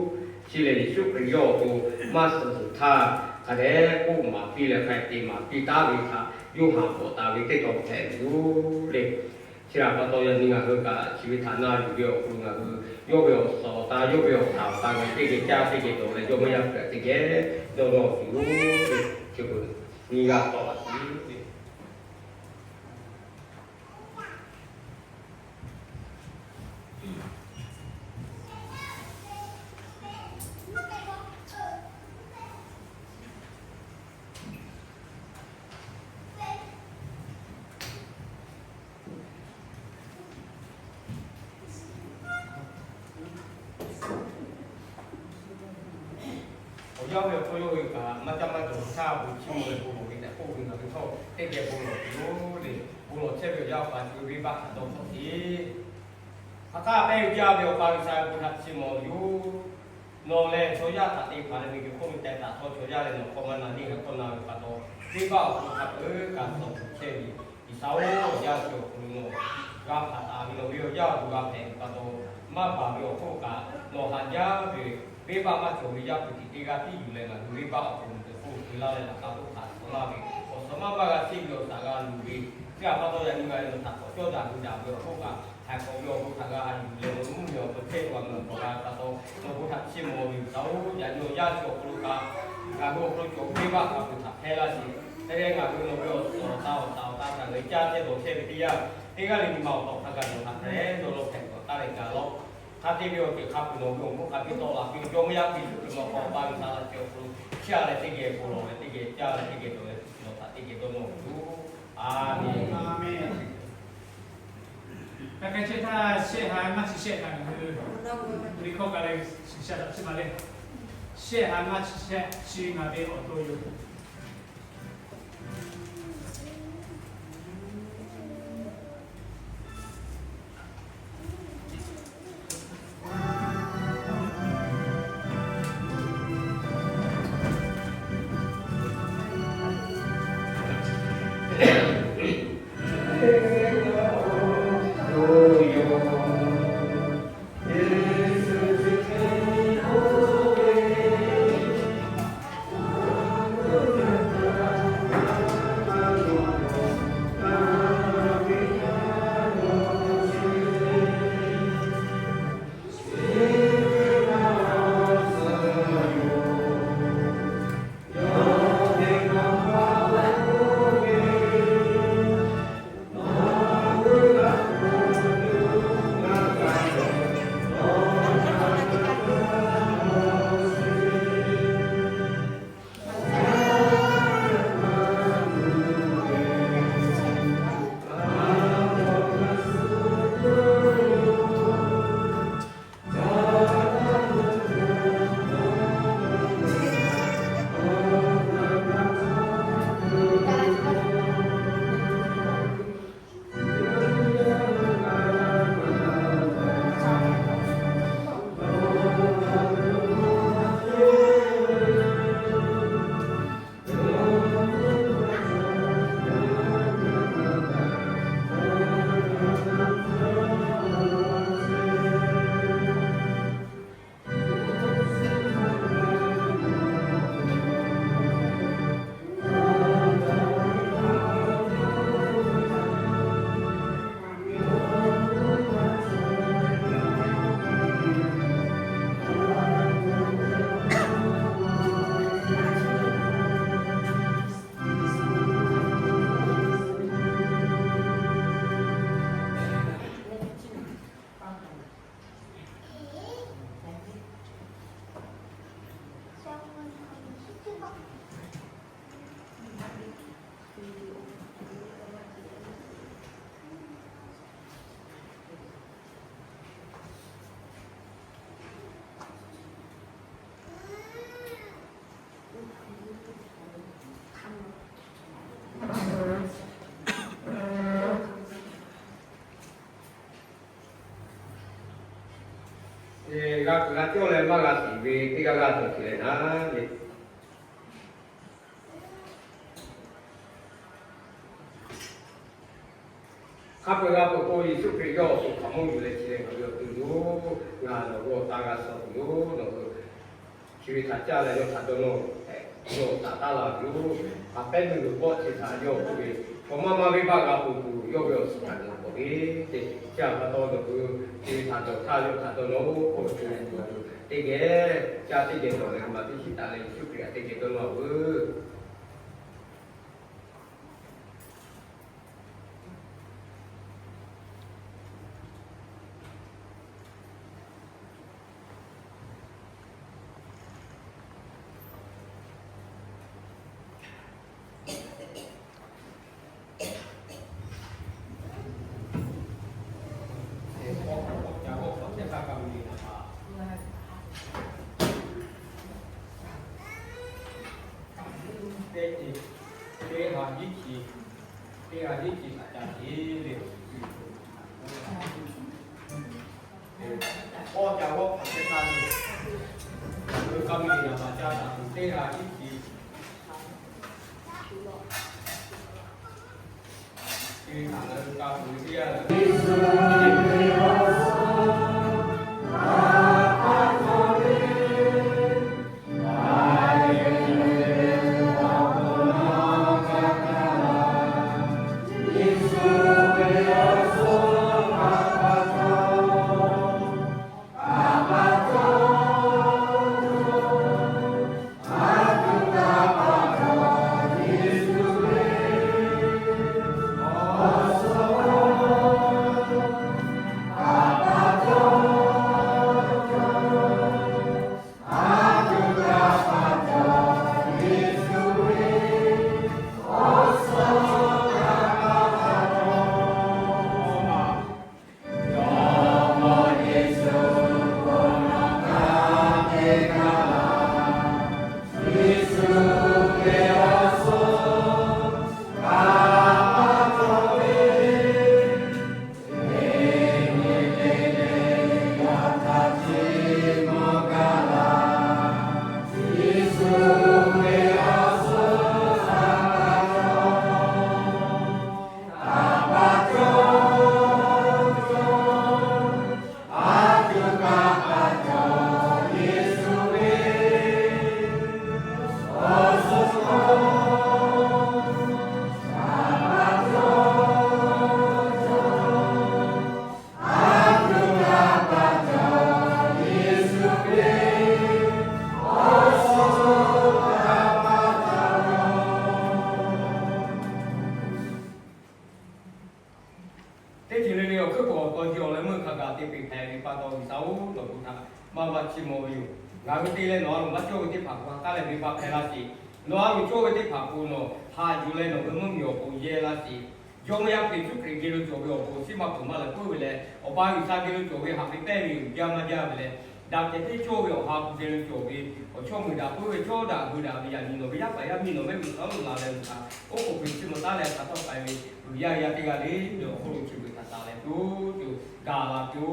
Chi lehˬ, Yeˍsuˆ Hkriꞈ yawˇ awˬ to maˇ suhˍ tuˬ htaˇ, hk'a dehꞈ k'oˆ maˍ piˇ leh hk'a te maˍ piˇ taˉ ve htaꞈ Yoˇhanˬ bvuhꞈ taˍ ve teˇ tawn hpehꞈ ve yoˬ le. Chi htaꞈ pa taw, yaꞈ nyi ngaˬ hui kaꞈ chi ve htaꞈ na yuˬ ve awˬ hk'aw lo ngaˬ hui yawˇ ve awˬ suhˍ awˬ ta, yawˇ ve awˬ htaꞈ awˬ ta ngaˬ teˇ geh caˇ teˇ geh dawˬ leh, yawˇ maˇ yaˇ hpehꞈ teˇ geh dawˇ nawˇ tuˬ yoˬ le. Chi beuꞈ nyi g'a tawˆ la tuˬ yoˬ le. Awˬ yanˇ ve awˬ hk'aw yawˇ ve kaꞈ maˇ caˇ maˇ dawˬ htaˇ, bon chiˇ mvuh leh bon lawˬ ve tehꞈ k'oˆ ve, ngaˬ hui htawˇ teˇ geh bon lawˬ tuˬ yoˬ le. Bon lawˬ chehˇ ve awˬ yanˇ awˬ pa chi ve venˇbaˆ htaꞈ dawˇ hpfuhˆ sheˍ. Hk'aˬ htaˇ pehˇ ve jaˇ ve awˬ pa G'uiˬsha, bon htaꞈ chiˇ mvuh yoˬ. Nawˬ leh chaw yaˇ htaꞈ te hpanˍ leh miˬguiˬ hk'oˆ lo teh taˍ htawˇ, chaw yaˇ leh nawˬ hk'aw maˇ na neˇ hk'aˇ hkawˇ na ve pa taw, venˇbaˆ awˬ hk'aw lo hk'a peu-eˬ kaꞈ suhˍ hpfuhˆ chehˇ ve G'uiˬsha-oˬ, awˬ yanˇ chi awˬ hk'aw lo nawˬ g'a hpanˍ taˍ ve, nawˬ ve awˬ yaˇ awˬ duˬ g'a hpehꞈ ve pa taw, maˇ baˬ ve awˬ hk'oˆ kaꞈ, nawˬ haꞈ jaˇ ve venˇbaˆ maˇ cawˬ ve Yaˇ hpu tiꞈ teˇ g'aˇ tiˉ yuˬ leh ngaˬ hui venˇbaˆ awˬ hk'aw lo teˇ hk'oˆ lo hk'e laˇ leh laꞈ ka hk'oˆ htaꞈ suh laˇ ve, awˬ suhˍ maˇ maˇ g'a sheˆ ve awˬ shaˍ g'a luˬ ve, chi htaꞈ pa taw yaꞈ nyi ngaˬ hui nawˬ htaꞈ k'awꞈ cawˇ daꞈ hui daꞈ ve awˬ hk'oˆ kaꞈ, htaiˍ hk'awꞈ ve awˬ bon htaꞈ g'a yuˬ leh nawˬ mvuhˇmiˬ awˬ hk'aw chehˇ tuˬ a mvuhˇ awˬ hk'aw g'a ve pa taw, nawˬ bon htaꞈ chiˇ mvuh ve G'uiˬsha-oˬ, yaꞈ nyi awˬ yanˇ chi awˬ hk'aw lo kaꞈ, ngaˬ hui awˬ hk'aw lo cawˬ ve venˇbaˆ hk'a peu-eˬ htaꞈ hpehˇ laˇ sheˍ. Hk'e te leh ngaˬ hui nawˬ ve awˬ suhˍ awˬ ta awˬ shaˍ awˬ ta htaꞈ ngaˬ hui caˇ chehˇ dawˬ chehˇ ve teˇ yanˇ, teˇ g'aˇ le nyi ma awˬ taw hk'a gaˬ nawˬ htaꞈ hpehˇ dawˇ law hpehꞈ tuˬ taˇ ve gaˬ law. Hk'a te ve awˬ ceuˬ hk'a peu-eˬ nawˬ ve awˬ hk'oˆ hk'a piˇ tawˆ la piˇ, Jawˇmawˇ Yaˇ hpu Yeˍsuˆ Hkriꞈ ma hk'aw Awˬ pa G'uiˬsha laꞈ sheh awˬ hk'aw lo chiˇ a leh teˇ geh bon lawˬ leh teˇ geh caˇ leh teˇ geh dawˬ leh nawˬ htaꞈ teˇ geh dawˇ nawˇ tuˬ yoˬ. A menˬ. Aˬ hk'e chehˇ htaˇ, shehˆ ha ngaˇ chi shehˆ kaꞈ ngaˬ hui liꞈ hkawˇ k'ai leh shiˍ sha daꞈ chi ma le. Shehˆ ha ngaˇ chi shehˆ chi ngaˬ ve awˬ to yoˬ. G'a kuˬ g'a cawˇ leh maˇ g'a shiˍ ve teˇ g'aˇ g'aˇ cawˬ te leh naˉ le. Hk'a peu-eˬ g'a peuˬ k'o, Yeˍsuˆ Hkriꞈ yawˇ awˬ to hk'aˬ mawˇ yuˬ leh chi leh ngaˬ hui awˬ to yoˬ. Ngaˬ nawˬ hui awˬ ta g'a suh tuˬ yoˬ. Nawˬ hui chi ve htaꞈ caˇ leh yawˇ htaꞈ dawˇ nawˇ, yawˇ htaꞈ taˇ la ve yoˬ. Hk'a pehˉ meuˇ g'uiˬ pawˆ chi htaꞈ yawˇ k'oˆ ve, chaw maˇ maˇ venˇ baˆ g'a peuˬ tuˬ yawˇ ve awˬ suhˍ htaꞈ g'a k'awꞈ ve te. Chi htaꞈ pa taw, nawˬ hui chi ve htaꞈ dawˬ htaˇ yawˇ htaꞈ dawˇ nawˇ k'oˆ ve, teˇ geh caˇ teˇ geh dawˬ leh, maˇ teˇ chiˉ taˍ leh Yeˍsuˆ Hkriꞈ htaꞈ teˇ geh dawˇ nawˇ veuˬ. Teˇ ha hiˉ chi, teˇ ha hiˉ chi htaꞈ ca te le. K'awˇ ca g'awˇ hk'aˬ teˇ htaˇ le. Ngaˬ hui ka mi yaꞈ baˬ ca taˍ tuˬ teˇ ha hiˉ chi. Chi htaꞈ ngaˬ hui ka tuˬ ve teˇ yanˇ lehˬ, teˇ ceuˬ le le awˬ hkuiˉ peuˬ awˬ taw ji awˬ leh meuˇ hk'a gaˬ te peꞈ hpehꞈ ve pa taw, G'uiˬsha-oˬ, nawˬ hui htaꞈ maˇ va chi maw ve yoˬ. Ngaˬ hui te leh nawˬ a loˍ maˇ cawˇ ve teˇ hpaˍ hk'a hk'aˇ leh venˇbaˆ hpehˇ laˇ sheˍ. Nawˬ a loˍ cawˇ ve teˇ hpaˍ k'o, nawˬ haꞈ yuˬ leh nawˬ hui mvuhˇmiˬ awˬ pon yehˇ laˇ sheˍ. Jawˇmawˇ Yaˇ hpeꞈ Yeˍsuˆ Hkriꞈ geh lo cawˬ ve awˬ pon awˬ shiˉ maˇ peuˬ maˇ leh puiˉ ve leh, Awˬ pa G'uiˬsha geh lo cawˬ ve haꞈ ve pehˇ ve yoˬ, jaˇ maˇ jaˇ ve leh, daꞈ kehˬ teˇ cawˇ ve awˬ ha hpu geh lo cawˬ ve awˬ chawˇ meuꞈ daꞈ puiˉ ve cawˇ daꞈ hui daꞈ ve yaꞈ nyi nawˬ ve yaˇ paˍ yaˇ miˇ nawˬ mehˆ g'uˇ suhˍ lo la leh, G'uiˬsha oˉ k'oˍ pui chi maw taˉ leh hk'aˬ htawˇ k'ai ve G'uiˬsha yaˇ teˇ g'aˇ le le awˬ hk'oˆ lo chi beuꞈ htaꞈ taˍ leh tuˬ tuˬ gaˬ la tuˬ.